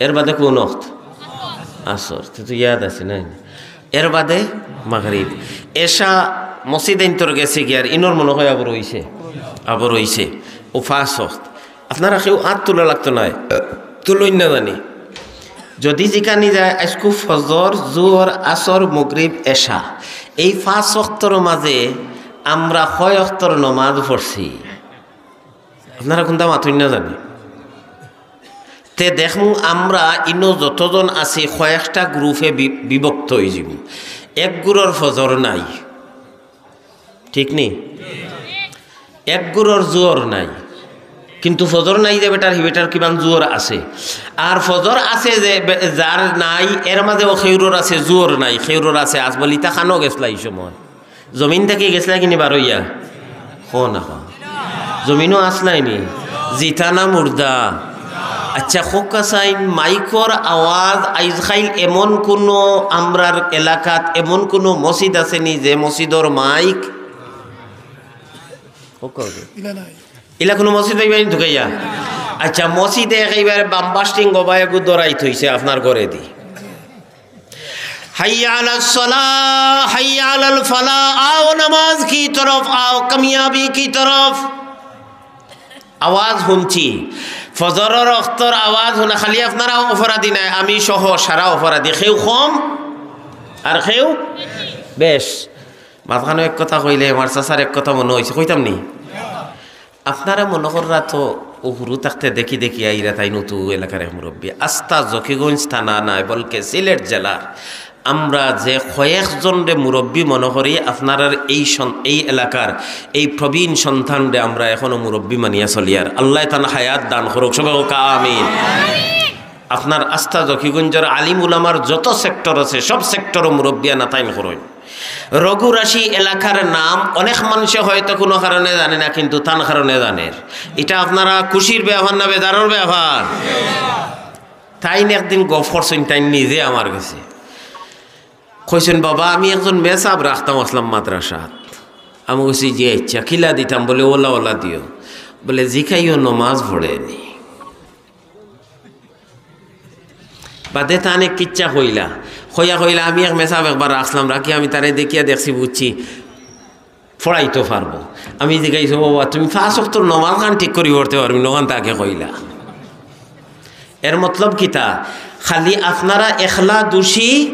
এর বাদে কুন অক্ত? আসর। তে তো ইয়াদ আছে, নায় নি? এর বাদে মাগরিব, এশা। মসজিদ ইন্তর গেছে গিয়া, আর ইনর মনো অয় আবর অইছে, আবর অইছে। অউ পাঁচ অক্ত। আপনারা কেউ আত তুলা লাগতো নায়, তুলইন না জানি। যুদি জিকানি যায়, আইজকু ফজর, জুহর, আসর, মাগরিব, এশা, এই পাঁচ অক্তর মাঝে আমরা কয় অক্তর নমাজ পড়ছি? আপনারা কুনতা মাতইন না জানি। তে দেখমু আমরা ইনো যতজন আছি, কয়েকটা গ্রুপে বি-, বিভক্ত অইযিমু। এক গ্রুপর ফজর নাই, ঠিক নি? এক গ্রুপর জুহর নাই, কিন্তু ফজর নাই যে বেটার, হি বেটার কিমান জুহর আছে। আর ফজর আছে যে বে-, যার নাই, এর মাঝেও কেউরর আছে জুহর নাই, কেউরর আছে আস-, বলি, ইতা কানো গেছলা ই সময়? জমিন থাকি গেছলা কিনি বারইয়া? কও না, কও। জমিনো আছলায় নি? জিতা না মুর্দা? আচ্ছা, কউক্কা চাইন, মাইকর আওয়াজ আইজকাইল এমন কুনু আমরার এলাকাত এমন কুনু মসজিদ আছে নি যে মসজিদর মাইক? কউক্কা। ইলা নাই। ইলা কুনু মসজিদ পাইবা নি ঢুকাইয়া? আচ্ছা, মসজিদে একেবারে বাম্বাস্টিং গবায় গু দরাই থইছে আপনার ঘরেদি। হাইয়া আলাস সালাহ, হাইয়া আলাল ফালাহ, আও নামাজ কি তরফ, আও কামিয়াবি কি তরফ। আওয়াজ হুনছি, ফজরর অক্তর আওয়াজ হুনা। খালি আপনারা অপরাধী নায়, আমি সহ সারা অপরাধী। কেউ কম আর কেউ বেশ। মাঝখানো এক কথা কইলে, আমার চাচার এক কথা মনো অইছে, কইতাম নি? আপনারা মনো কররা তো অউ হুরু থাকতে দেখি দেখি আইরা তাইন অউ এলাকার এক মুরব্বি। আস্তা জকিগঞ্জ থানা নায়, বলকে সিলেট জেলার। আমরা যে কয়েকজনরে মুরব্বি মনো করি, আপনারার এই সন-, এই এলাকার এই প্রবীণ সন্তানরে আমরা এখনো মুরব্বি মানিয়া চলিয়ার। আল্লায় তান হায়াত দান করউক, সবে কউক্কা আমিন। আপনার আস্তা জকিগঞ্জর আলিম উলামার যত সেক্টর আছে, সব সেক্টরো মুরব্বিয়ানা তাইন করইন। রঘুরাশি এলাকার নাম অনেক মানষে হয়তো কুনু কারণে জানে না, কিন্তু তান কারণে জানের। ইটা আপনারা খুশির ব্যাপার না বেজারর ব্যাপার? তাইন একদিন গফ করছইন, তাইন নিজে আমার গেছে কইছইন, "বাবা, আমি একজন মেসাব রাখতাম আছলাম মাদ্রাসাত।" আমি কইছি, "জি আচ্ছা, কিলা দিতাম?" বলে, "অলা অলা দিও।" বলে, "জিকাইও নমাজ পড়ে নি?" বাদে তান এক কিচ্ছা কইলা, কইয়া কইলা, "আমি এক মেসাব একবার রাখছলাম, রাখি আমি তারে দেখিয়া দেখছি, বুঝছি, পড়াইতো পারবো।" আমি জিকাইছি, "বাবা, তুমি পাঁচ অক্তর নমাজখান ঠিক করি পড়তে পারবি না, অখান তাকে কইলা।" এর মতলব কিতা? খালি আপনারা একলা দোষী,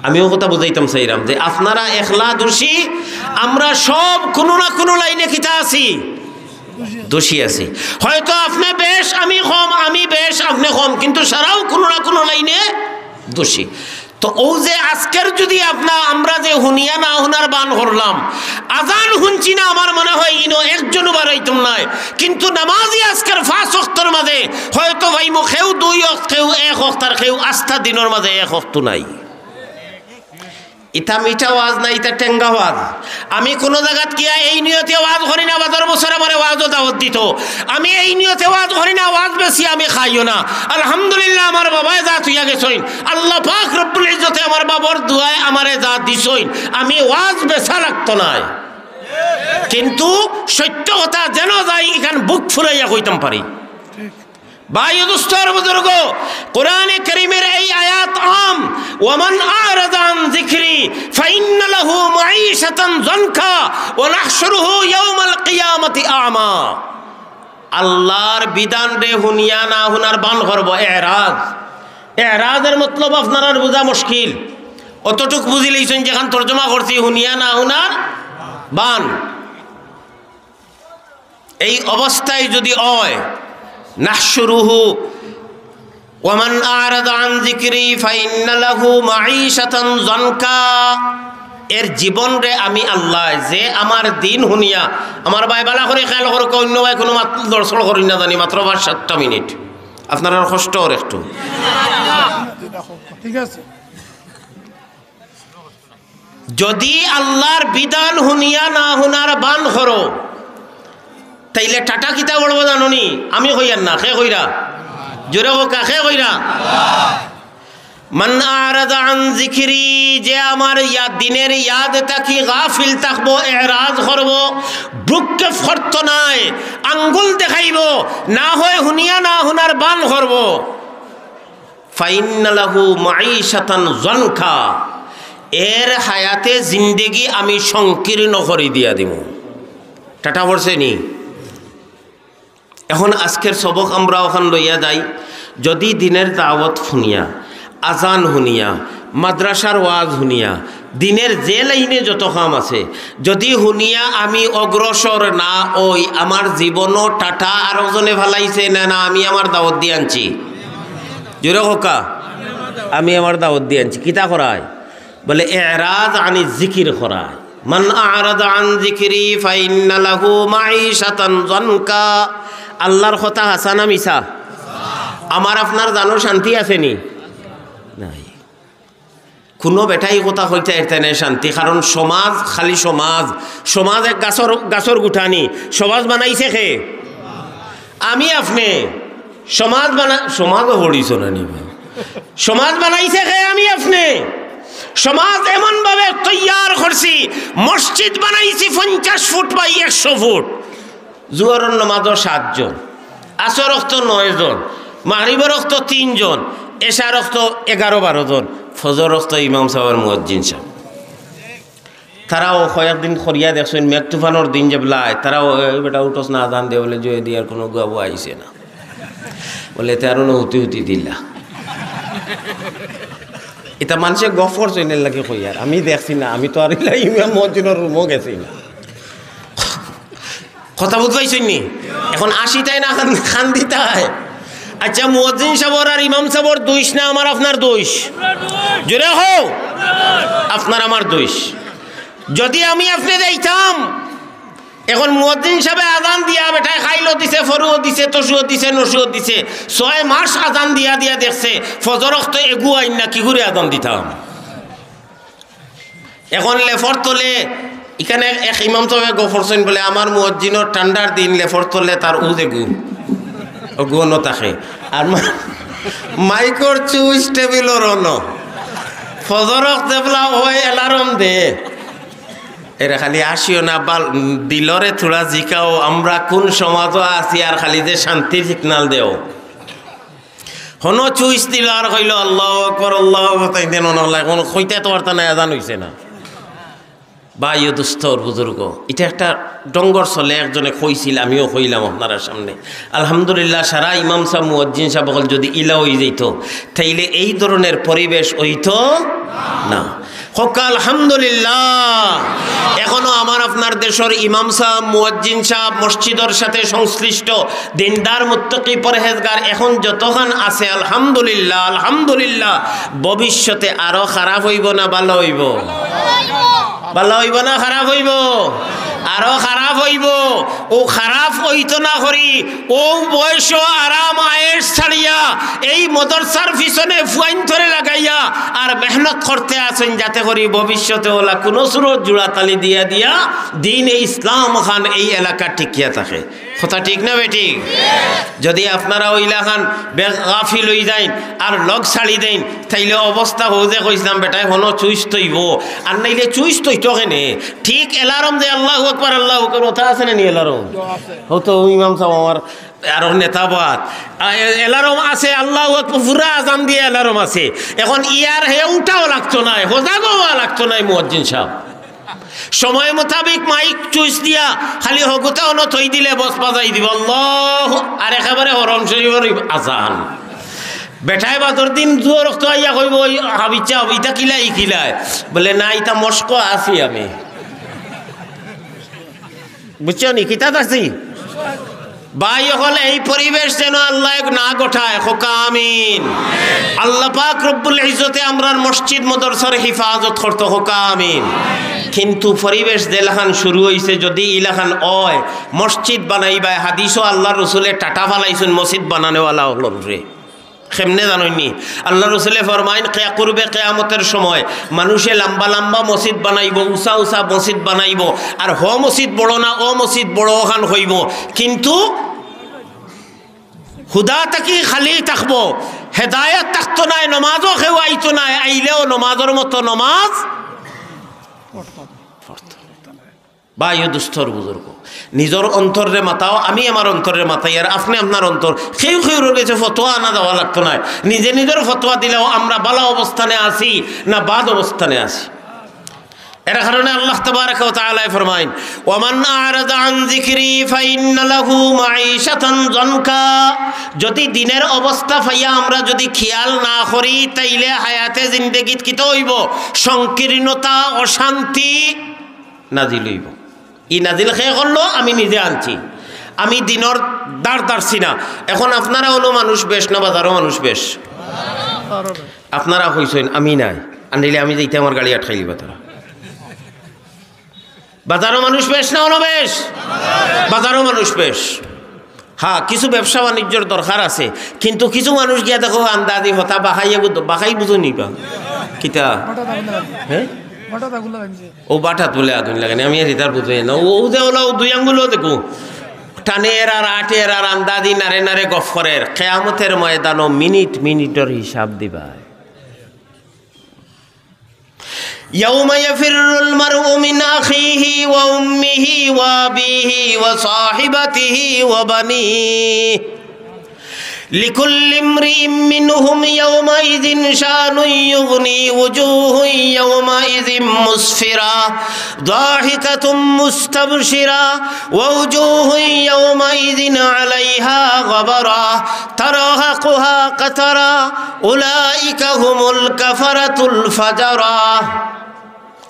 আমি অউ কথা বুঝাইতাম চাইরাম যে আপনারা একলা দোষী, আমরা সব কুনু না কুনু লাইনে কিতা আছি? দোষী আছি। হয়তো আপনে বেশ, আমি কম, আমি বেশ, আপনে কম, কিন্তু সারাউ কুনু না কুনু লাইনে দোষী। তো অউ যে আজকের যুদি আপনা, আমরা যে হুনিয়া না হুনার বান করলাম, আজান হুনছি না, আমার মনে হয় ইনো একজনও বারইতাম নায়, কিন্তু নামাজি আজকের পাঁচ অক্তর মাঝে হয়তো পাইমু কেউ দুই অক্ত, কেউ এক অক্ত, আর কেউ আস্তা দিনর মাঝে এক অক্ত নাই। ইতা মিঠা ওয়াজ না, ইতা টেঙ্গা ওয়াজ। আমি কুনু জাগাত গিয়া এই নিয়তে ওয়াজ করি না, বাদর বছর আমারে ওয়াজও দাওয়াত দিতো। আমি এই নিয়তে ওয়াজ করি না, ওয়াজ বেশি আমি খাইও না। আলহামদুলিল্লাহ, আমার বাবায় যা থুইয়া গেছইন, আল্লাহ পাক রব্বুল ইজ্জতে আমার বাবার দোয়ায় আমারে যা দিছইন, আমি ওয়াজ বেচা লাগতো নায়। কিন্তু সত্য কথা যেন যাই, ইখান বুক ফুলাইয়া কইতাম পারি। ভাই ও দোস্ত আর বুজুর্গ, কোরআনে করিমের এই আয়াত আম, "ওয়ামান আরাদা আন যিকরি ফাইন্না লাহু মাঈশাতান যানকা ওয়া নাহশুরুহু ইয়াওমাল কিয়ামাতি আমা।" আল্লাহর বিধানরে হুনিয়া না হুনার বান করবো, এরাজ। এরাজের মতলব আপনারার বুঝা মুশকিল। অতটুক বুঝিলাইছইন যেখান তর্জমা করছি, হুনিয়া না হুনার বান। এই অবস্থায় যুদি অয়, নাহশুরুহু, "ওয়ামান আরাদা আন যিকরি ফাইন্না লাহু মাঈশাতান যানকা", এর জীবনরে আমি আল্লায়, যে আমার দিন হুনিয়া, আমার ভাই বালা করি খেয়াল করউক্কা, অইন্য ভাই কুনু মাত লড়চড় করইন না জানি, মাত্র পাঁচ সাতটা মিনিট, আপনারার কষ্ট অর একটু। ঠিক আছে। যুদি আল্লাহর বিধান হুনিয়া না হুনার বান করো, তাইলে টাটা কিতা পড়বো জানো নি? আমি কইয়ার না, কে কইরা? জোরে কউক্কা, কে কইরা? মান আরাদা আন যিকরি, যে আমার ইয়া-, দিনের ইয়াদ থাকি গাফিল থাকবো, এরাজ করবো, ভ্রুক্ষেপ করতো নায়, আঙ্গুল দেখাইবো, না হয় হুনিয়া না হুনার বান করবো। ফাইন্না লাহু মাঈশাতান জানকা, এর হায়াতে জিন্দেগি আমি সংকীর্ণ করি দিয়া দিমু। টাটা পড়ছে নি? এখন আজকের সবক আমরা অখান লইয়া যাই, যদি দিনের দাওয়াত হুনিয়া, আজান হুনিয়া, মাদ্রাসার ওয়াজ হুনিয়া, দিনের যে লাইনে যত কাম আছে, যদি হুনিয়া আমি অগ্রসর না অই, আমার জীবনও টাটা। আরকজনে ফালাইছে না, না, আমি আমার দাওয়াত দিয়া আনছি। জোরে কউক্কা, আমি আমার দাওয়াত দিয়া আনছি। কিতা করায়? বলে, এরাজ আনি জিকির করায়। মান আরাদা আন যিকরি ফাইন্না লাহু মাঈশাতান জানকা। আল্লাহর কথা হাছা না মিছা? আমার আপনার জানো শান্তি আছে নি? নাই। কুনু বেটায় কথা কইতা পারতা নায় শান্তি, কারণ সমাজ খালি সমাজ। সমাজ এক গাছর, গাছর গুটানি। সমাজ বানাইছে কে? আমি আপনে। সমাজ বানা-, সমাজও পড়িছো না নি বা? সমাজ বানাইছে কে? আমি আপনে। সমাজ এমন ভাবে তৈয়ার করছি, মসজিদ বানাইছি পঞ্চাশ ফুট বাই একশো ফুট। জোহরর নামাজো সাতজন, আসর অক্ত নয়জন, মাগরিবর অক্ত তিনজন, এশার অক্ত এগারো বারো জন, ফজর অক্ত ইমাম সাব আর মুয়াজ্জিন সাব। তারাও কয়েকদিন করিয়া দেখছইন, মেঘ তুফানর দিন যেবলায়, তারাও, "এই বেটা উঠোস না, আজান দে," বলে, "জয় দিয়ার কুনু গুয়াবু আইছে না।" বলে, "তে আরো না হুতি হুতি দিলা।" ইতা মানষে গফ করছইন এর লাগি কইয়ার। আমি দেখছি না, আমি তো আর ইলা ইমাম মুয়াজ্জিনর রুমো গেছি না। কথা বুঝ পাইছইন নি? এখন আসিতায় না কান-, কান্দিতায়? আচ্ছা, মুয়াজ্জিন সাবর আর ইমাম সাবর দোষ না আমার আপনার দোষ? জোরে কও, আপনার আমার দোষ। যদি আমি আপনে যাইতাম, এখন মুয়াজ্জিন সাবে আজান দিয়া বেটায় খাইলও দিছে, ফরুও দিছে, তসুও দিছে, নসুও দিছে, ছয় মাস আজান দিয়া দিয়া দেখছে, ফজর অক্ত এগু আইন না, কি করি আজান দিতাম? এখন লেফর তলে, ইখানে এক ইমাম সাবে গফ করছইন বলে, আমার মুয়াজ্জিনর ঠান্ডার দিন লেফর তলে তার উজ এগু, অগু অনো থাকে। আর মা-, মাইকর চুইস টেবিলর অনো। ফজর অক্ত যেবলা অয় alarm দে। এরে খালি আসিও না, বাল-, দিলরে থুড়া জিকাও, আমরা কুন সমাজো আছি আর খালি যে শান্তির signal দেও। হনো চুইস দিল আর কইলো, "আল্লাহু আকবার, আল্লাহু আকবার", তাইন দেন অনো অলা, কুনু কইতা তো পারতা নায়, আজান অইছে না। ভাই ও দোস্ত, বুজুর্গ, ইটা একটা ডঙ্গর চলে, একজনে কইছিল, আমিও কইলাম আপনারার সামনে। আলহামদুলিল্লাহ, সারা ইমাম সাব, মুয়াজ্জিন সাব অকল যদি ইলা অই যাইতো, তাইলে এই ধরনের পরিবেশ অইতো না। কউক্কা আলহামদুলিল্লাহ। এখনো আমার আপনার দেশর ইমাম সাব, মুয়াজ্জিন সাব, মসজিদর সাথে সংশ্লিষ্ট দিনদার, মুত্তাকি, পরহেজগার এখন যতখান আছে, আলহামদুলিল্লাহ, আলহামদুলিল্লাহ। ভবিষ্যতে আরো খারাপ অইবো না ভালা অইবো? ভালা অইবো না খারাপ অইবো? আরো খারাপ অইবো। অউ খারাপ অইতো না করি, অউ বয়সো আরাম আয়েশ ছাড়িয়া এই মাদ্রাসার পিছনে ফুয়াইন্তরে লাগাইয়া আর মেহনত করতে আছইন, যাতে করি ভবিষ্যতে অলা কুনু সুরত জোড়াতালি দিয়া দিয়া দ্বীনে ইসলাম খান এই এলাকাত টিকিয়া থাকে। কথা ঠিক না বেঠিক? যদি আপনারা অইলাখান বে-, গাফিল অই যাইন আর লগ ছাড়ি দেইন, তাইলে অবস্থা অউ যে কইছলাম, বেটায় হনো চুইস তইবো, আর নাইলে চুইস তইতো কেনে? ঠিক alarm যে আল্লাহু আকবার, আল্লাহু আকবার, কথা আছে না নি alarm? অউ তো ইমাম সাব আমার আরো নেতা বাদ। আ, এ-, alarm আছে, আল্লাহু আকবার, পুরা আজান দিয়া alarm আছে। এখন ইয়ার হে উঠাও লাগতো নায়, হজাগ অওয়া লাগতো নায় মুয়াজ্জিন সাব। সময় মোতাবিক মাইক চুইস দিয়া খালি হগুতা অনো থই দিলে বস বাজাই দিবো, আল্লাহু, আর একেবারে হরম শরীফর আজান। বেটায় বাদর দিন জোহর অক্ত আইয়া কইবো, "ওই হাবিচ্চা, ইতা কিলা, ই কিলায়?" বলে, "না, ইতা মশকো আছি আমি।" বুঝছো নি? কিতাত আছি? ভাই অকল, এই পরিবেশ যেন আল্লায় না গঠায়, কউক্কা আমিন। আল্লাহ পাক রব্বুল ইজ্জতে আমরার মসজিদ মাদ্রাসার হিফাজত করতো, কউক্কা আমিন। কিন্তু পরিবেশ যেলাখান শুরু অইছে, যদি ইলাখান অয়, মসজিদ বানাইবায়, হাদিসো আল্লাহর রসুলে টাটা ফালাইছইন মসজিদ বানানেওয়ালা অকলরে। কেমনে জানইন নি? আল্লাহর রসুলে ফরমাইন, কেয়া-, কুরবে কেয়ামতর সময় মানষে লাম্বা লাম্বা মসজিদ বানাইবো, উচা উচা মসজিদ বানাইবো, আর হ মসজিদ বড় না, অ মসজিদ বড়, অখান কইবো, কিন্তু হুদা থাকি খালি থাকবো। হেদায়েত থাকতো নায়, নমাজও কেউ আইতো নায়, আইলেও নমাজর মতো নমাজ পড়তো। ভাই ও দুস্তর বুজুর্গ, নিজর অন্তররে মাতাও, আমি আমার অন্তররে মাতাই, আর আপনে আপনার অন্তর, কেউ কেউর গেছে ফতোয়া আনা যাওয়া লাগতো নায়। নিজে নিজর ফতোয়া দিলেও আমরা ভালা অবস্থানে আছি না বাদ অবস্থানে আছি। এর কারণে আল্লাহ তাবারাকা ওয়া তাআলায় ফরমাইন, "ওয়ামান আ'রাদা আন যিকরি ফাইন্না লাহু মাঈশাতান যানকা।" যদি দিনের অবস্থা পাইয়া আমরা যদি খেয়াল না করি, তাইলে হায়াতে জিন্দেগিত কিতা অইবো? সংকীর্ণতা, অশান্তি নাজিল অইবো। ই নাজিল কে করলো? আমি নিজে আনছি। আমি দিনর দার দারছি না। এখন আপনারা অনো মানুষ বেশ না বাজারো মানুষ বেশ? আপনারা কইছইন আমি নাই, আনিলে আমি যাইতে আমার গাড়ি আটকাইলিবা তারা। বাজারো মানুষ বেশ না অনো বেশ? বাজারো মানুষ বেশ। হ্যাঁ, কিছু ব্যবসা বাণিজ্যর দরকার আছে, কিন্তু কিছু মানুষ গিয়া দেখো আন্দাজি হতা বাহাই এগু বাহাই বুঝো নিবা। কিতা? হ্যাঁ? ও বাটাত বুলে আগুন লাগে না, আমি আর ইতার বুঝে না। ও, ও যে ওলা ও দুই আঙ্গুলও দেখো, টানের আর আটের আর আন্দাজি নারে নারে গফ করের। কিয়ামতের ময়দানো মিনিট মিনিটর হিসাব দিবায়। ইয়াউমা ইয়াফিররুল মারউ মিন আখিহি ওয়া উম্মিহি ওয়া আবিহি ওয়া সাহিবাতিহি ওয়া বানিহি। لكل امرئ منهم يومئذ شأن يغنيه، وجوه يومئذ مسفرة، ضاحكة مستبشرة، ووجوه يومئذ عليها غبرة، ترهقها قترة، أولئك هم الكفرة الفجرة।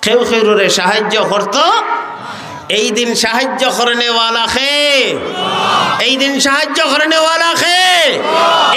কেউ কেউরে সাহায্য করতো, এই দিন সাহায্য করনেওয়ালা কে? এই দিন সাহায্য করনেওয়ালা কে?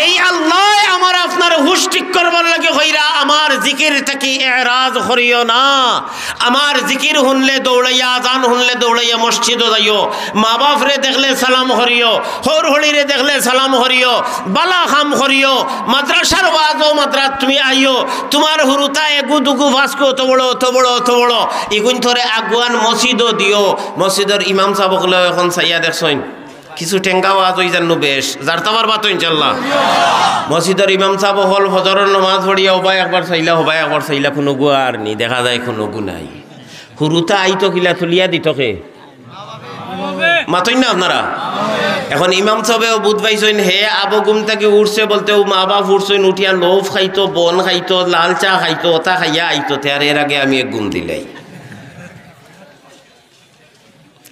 এই আল্লায় আমার আপনার হুশ ঠিক করবার লাগি কইরা, আমার জিকির থাকি এরাজ করিও না। আমার জিকির হুনলে দৌড়াইয়া, আজান হুনলে দৌড়াইয়া মসজিদো যাইও, মা বাপরে দেখলে সালাম করিও, হউর হড়িরে দেখলে সালাম করিও, বালা কাম করিও, মাদ্রাসার ওয়াজো মাদ্রাত তুমি আইও, তুমার হুরুতা এগু দুগু ফাঁসকু অত বড়, অত বড়, অত বড়, ইগুইন থরে আগুয়ান মসজিদো দিও। মসজিদর ইমাম সাব অকলে অখন চাইয়া দেখছইন, কিছু টেঙ্গা ওয়াজ অই যার নু বেশ, যারতা পারবা তো ইনশাল্লাহ। মসজিদর ইমাম সাব অকল ফজরর নমাজ পড়িয়া হবায় একবার চাইলা, হবায় একবার চাইলা, কুনুগু আর নি, দেখা যায় কুনুগু নাই। হুরুতা আইতো কিলা তুলিয়া দিতো কে? মাতইন না আপনারা? এখন ইমাম সাবেও বুঝ পাইছইন, হে আবো ঘুম থাকি উঠছে বলতে ও মা বাপ উঠছইন, উঠিয়া লৌফ খাইতো, বন খাইতো, লাল চা খাইতো, ওতা খাইয়া আইতো, তে আর এর আগে আমি এক ঘুম দিলাই।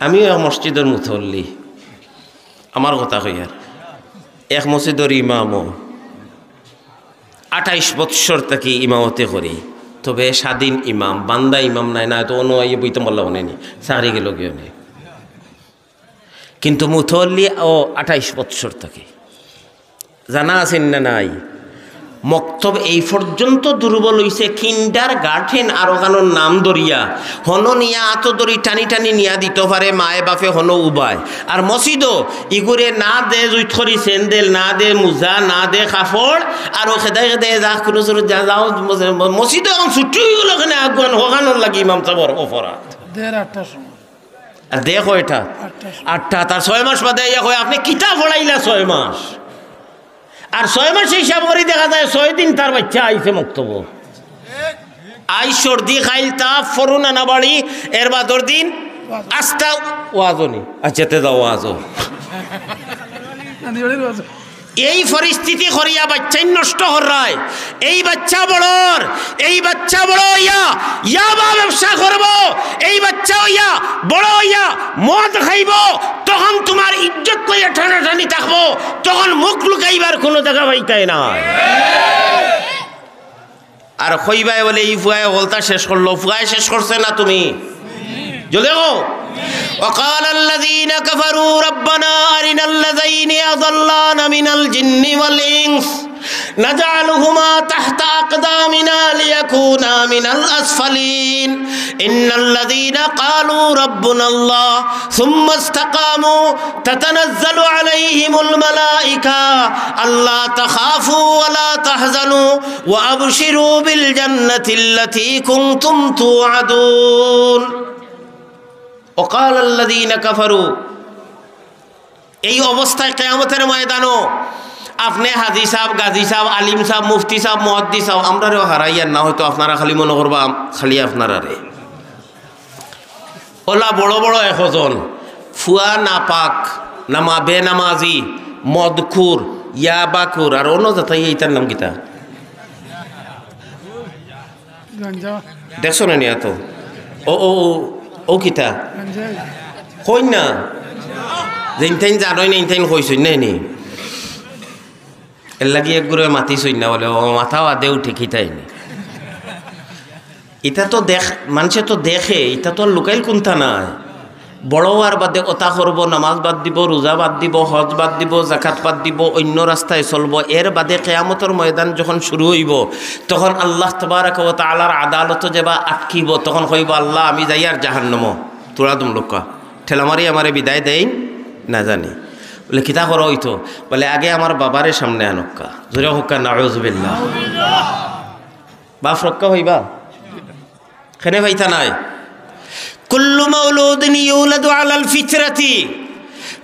আমিও এক মসজিদর মুতল্লি, আমার কথা কইয়ার, এক মসজিদর ইমামও। আঠাইশ বৎসর থাকি ইমামতি করি, তবে স্বাধীন ইমাম, বান্দা ইমাম নায়, না তো অনো আইয়া বইতাম পারলাম অনে নি, চাকরি গেল গিয়ে নে। কিন্তু মুতল্লি ও আঠাইশ বৎসর থাকি, জানা আছে না নাই? মক্তব এই পর্যন্ত দুর্বল অইছে, কিন্ডারগার্টেন আর অখানর নাম ধরিয়া হনো নিয়া আতো ধরি টানি টানি নিয়া দিতো পারে মায়ে বাপে হনো উবায়। আর মসজিদো ইগুরে না দে জুইত করি স্যান্ডেল, না দে মুজা, না দে কাপড়, আর ও খেদাই খেদাই যা কুনু চুরু যা যাও মসজিদো এখন ছুটি অইগেলো কেনে আগুয়ান হখানোর লাগি ইমাম সাবর অপরাধ। দের আটটার সময়। আর দে কয়টা? আটটার সময়। আটটা, তার ছয় মাস বাদে আইয়া কয়, "আপনে কিতা পড়াইলা ছয় মাস?" আর ছয় মাস হিসাব করি দেখা যায় ছয় দিন তার বাইচ্চা আইছে মক্তবো। আইজ সর্দি, কাইল তাপ, ফরু নানা বাড়ি, এর বাদর দিন আস্তা ওয়াজও নি। আচ্ছা, তে যাও ওয়াজও। এই পরিস্থিতি করিয়া বাইচ্চাইন নষ্ট কররায়। এই বাইচ্চা বড়র, এই বাইচ্চা বড় অইয়া ইয়াবা ব্যবসা করবো, এই বাইচ্চা অইয়া বড় অইয়া মদ খাইবো, তখন তুমার ইজ্জত লইয়া টানাটানি থাকবো, তখন মুখ লুকাইবার কুনু জাগা পাইতায় নায়। আর কইবায় বলে, "ই ফুয়ায় হকলতা শেষ করলো।" ফুয়ায় শেষ করছে না তুমি? জলদি কও। وقال الذين كفروا ربنا أرنا الذين أضلانا من الجن والإنس نجعلهما تحت أقدامنا ليكونا من الأسفلين. إن الذين قالوا ربنا الله ثم استقاموا تتنزل عليهم الملائكة ألا تخافوا ولا تحزنوا وأبشروا بالجنة التي كنتم توعدون. وقال الذين كفروا, এই অবস্থায় কিয়ামতের ময়দানো আপনে হাজি সাব, গাজী সাব, আলিম সাব, মুফতি সাব, মুহাদ্দিস সাব, আমরারেও হারাইয়ার না, হয়তো আপনারা খালি মনো করবা আম-, খালি আপনারারে। অলা বড় বড় একজন, ফুয়া নাপাক, নামা-, বেনামাজি, মদখুর, ইয়াবাখুর, আর অন্য জাতাই ইতার নাম কিতা? গাঞ্জা। দেখছো না নি এত? ও, ও, ও, ও কিতা? গাঞ্জা। কইন না? যেইনতাইন জানইন না, এইনতাইন কইছইন না নি? এর লাগি এক গুরে মাতিছইন না বলে, ও মাথা বাদে উঠে কিতাই নি? ইতা তো দেখ-, মানষে তো দেখে, ইতা তো আর লুকাইল কুন্তা নায়। বড় অওয়ার বাদে অতা করবো, নামাজ বাদ দিবো, রোজা বাদ দিবো, হজ বাদ দিবো, জাকাত বাদ দিবো, অইন্য রাস্তায় চলবো। এর বাদে কিয়ামতর ময়দান যখন শুরু অইবো, তখন আল্লাহ তাবারাকা ওয়া তাআলার আদালতো যেবা আটকিবো, তখন কইবো, "আল্লাহ, আমি যাইয়ার জাহান্নামো, তুরা দুমলুক্কা, ঠেলা মারি আমারে বিদায় দেইন না জানি।" বলে, "কিতা করা অইতো?" বলে, "আগে আমার বাবারে সামনে আনউক্কা।" জোরে কউক্কা, "নাউজুবিল্লাহ।" বাফ রক্ষা অইবা? কেনে পাইতা নায়? কুল্লু মাউলুদিন ইউলাদু আলাল ফিতরাতি,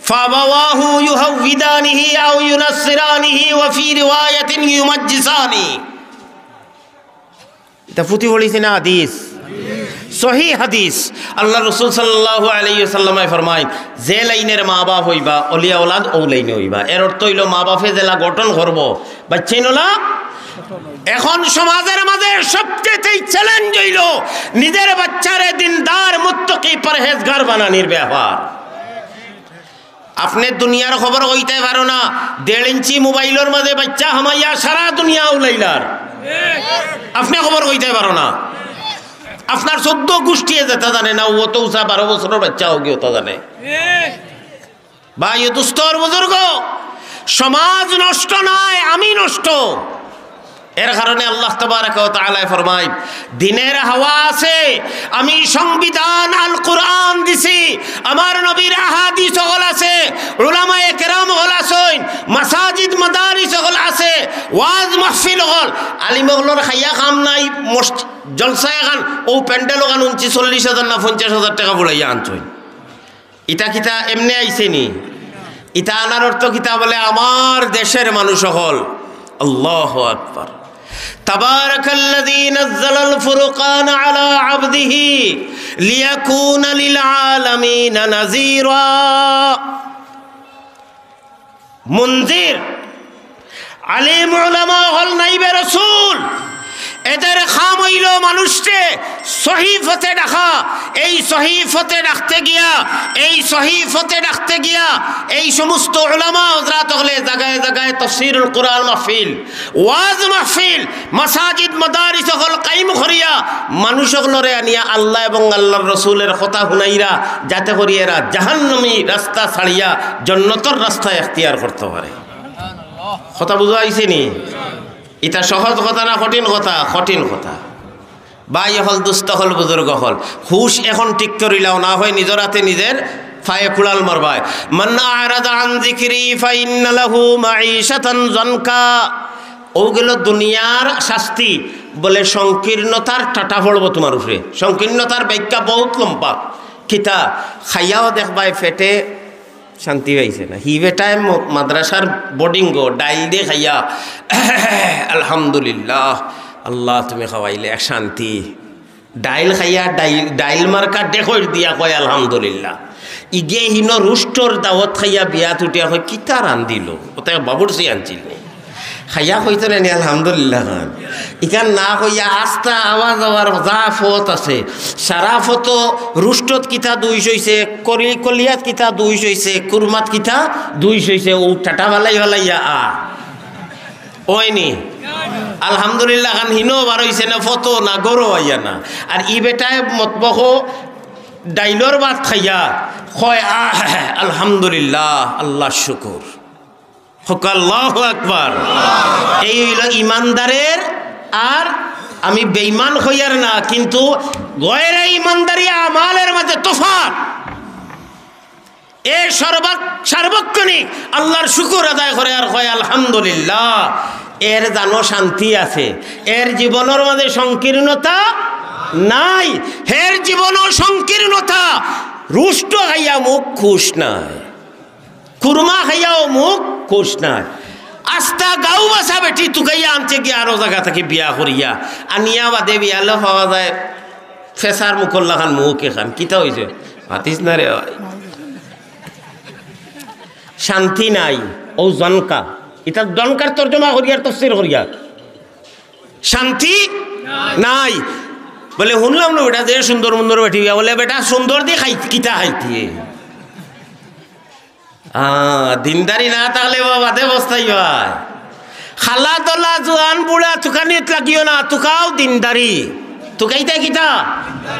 ফাআবাওয়াহু ইউহাউবিদানিহি আও ইউনাসসিরানিহি ওয়া ফি রিওয়ায়াতিন ইউমাজ্জিসানি। ইতা ফুটি পড়ছি না হাদিস? সহি হাদিস। আল্লার রসুল সাল্লাল্লাহু আলাইহি ওয়াসাল্লামে ফরমাইন, যে লাইনর মা বাফ অইবা, অলি আওলাদ অউ লাইনো অইবা। এর অর্থ অইলো মা বাফে যেলা গঠন করবো, বাইচ্চাইন অলা। এখন সমাজর মাঝে সবচেয়ে challenge অইলো নিজর বাইচ্চারে দিনদার, মুত্তাকি, পরহেজগার বানানির ব্যাপার। আপনে দুনিয়ার খবর কইতায় পারো না, দেড় ইঞ্চি মোবাইলর মাঝে বাইচ্চা হামাইয়া সারা দুনিয়া উলাইলার। আপনে খবর কইতায় পারো না। আপনার চৌদ্দ গুষ্টিয়ে যেতা জানে না, অউ তো উষা বারো বছরর বাইচ্চা অউগি অতা জানে। ভাই ও দুস্তর বুজুর্গ, সমাজ নষ্ট নায়, আমি নষ্ট। এর কারণে আল্লাহ তাবারাকা ওয়া তাআলায় ফরমাইন, দিনের হাওয়া আছে, আমি সংবিধান আল কোরআন দিছি, আমার নবীর আহাদিস অকল আছে, উলামায়ে কেরাম অকল আছইন, মাসাজিদ মাদারিস অকল আছে, ওয়াজ মাহফিল অকল, আলিম অকলর খাইয়া কাম নাই, মসজিদ জলসা এখান, অউ প্যান্ডেল অখান উনছি চল্লিশ হাজার না পঞ্চাশ হাজার টেকা বুড়াইয়া আনছইন। ইতা কিতা এমনে আইছে নি? ইতা আনার অর্থ কিতা? বলে, আমার দেশের মানুষ অকল। আল্লাহু আকবার। তাবারাকাল্লাযী নাযালাল ফুরকানা আলা আবদিহি লিয়াকুনা লিল আলামিনা নাযীরা। মুনজির, আলিম উলামা অকল নাইবে রসুল, এদের কাম অইলো মানুষরে সহি পথে ডাকা। এই সহি পথে ডাকতে গিয়া, এই সহি পথে ডাকতে গিয়া এই সমস্ত উলামা হযরত অকলে জাগায় জাগায় তাফসীরুল কোরআন মাহফিল, ওয়াজ মাহফিল, মাসাজিদ মাদারিস অকল কায়েম করিয়া মানুষ অকলরে আনিয়া আল্লাহ এবং আল্লার রসুলের কথা হুনাইরা, যাতে করি এরা জাহান্নামী রাস্তা ছাড়িয়া জন্নতর রাস্তা এখতিয়ার করতে পারে। কথা বুঝা অইছে নি? ইতা সহজ কথা না কঠিন কথা? কঠিন কথা। ভাই অকল, দুস্ত অকল, বুজুর্গ অকল, হুশ এখন ঠিক করিলাও, না হয় নিজর আতে নিজর পায়ে কুড়াল মারবায়। মান আরাদা আন যিকরি ফাইন্না লাহু মাঈশাতান যানকা। অউ গেল দুনিয়ার শাস্তি, বলে সংকীর্ণতার টাটা পড়বো তুমার উপরে। সংকীর্ণতার ব্যাখ্যা বউত লম্বা। কিতা? খাইয়াও দেখবায় পেটে শান্তি পাইছে না। হি বেটায় ম-, মাদ্রাসার বোর্ডিংও ডাইল দি খাইয়া, আলহামদুলিল্লাহ, আল্লাহ তুমি খাওয়াইলে এক শান্তি। ডাইল খাইয়া, ডাইল, ডাইল মার্কা ডেকর দিয়া কয় আলহামদুলিল্লাহ। ইগে হিনো রুষ্টর দাওয়াত খাইয়া বিয়াত উঠিয়া কয়, "কিতা রান্দিলো?" অতায় বাবুর্চি আনছিল নি। খাইয়া কইতো না নি আলহামদুলিল্লাহ খান। ইখান না কইয়া আস্তা আওয়া যাওয়ার যা পথ আছে, সারা পথো রুষ্টত কিতা দুইশ অইছে, কলি-, কলিয়াত কিতা দুইশ অইছে, কুরমাত কিতা দুইশ অইছে, অউ টাটা ফালাই ফালাইয়া আ। অয় নি? আলহামদুলিল্লাহ খান হিনো বার অইছে না, পথো না, ঘরো আইয়া না। আর ই বেটায় মতবখো ডাইলর ভাত খাইয়া কয়, "আহ, আলহামদুলিল্লাহ, আল্লার শুকুর।" কউক্কা আল্লাহু আকবার। এই অইলো ইমানদারের, আর আমি বেঈমান কইয়ার না, কিন্তু গয়রে ইমানদারি আমালের মাঝে তফাৎ। এ সর্বাক-, সার্বক্ষণিক আল্লার শুকুর আদায় করে আর কয় আলহামদুলিল্লাহ। এর জানো শান্তি আছে, এর জীবনর মাঝে সংকীর্ণতা নাই, এর জীবনও সংকীর্ণতা। রুষ্ট খাইয়া মুখ খুশ নাই, কুরমা খাইয়াও মুখ খুশ নাই। আজ গাউ বাসা বেটি তুকাইয়া আনছে গিয়া আরো জাগা থাকি বিয়া করিয়া। আনিয়া বাদে বিয়ালো পাওয়া যায় ফেসার মুখর লাখান মুখ এখান। কিতা অইছে? মাতিস না রে ভাই। শান্তি নাই। অউ জনকা। ইটা জনকার তর্জমা করিয়ার তফসির করিয়ার। শান্তি নাই। বলে, "হুনলাম না বেটা, যে সুন্দর মুন্দর বেটি বিয়া।" বলে, "বেটা, সুন্দর দি খাই-, কিতা খাইতে?" আ, দিনদারি না থাকলে বাবা বাদে পস্তাইবায়। খালা দলা জোয়ান বুড়া তুকানিত লাগিও না, তুকাও দিনদারি। তুকাইতে কিতা?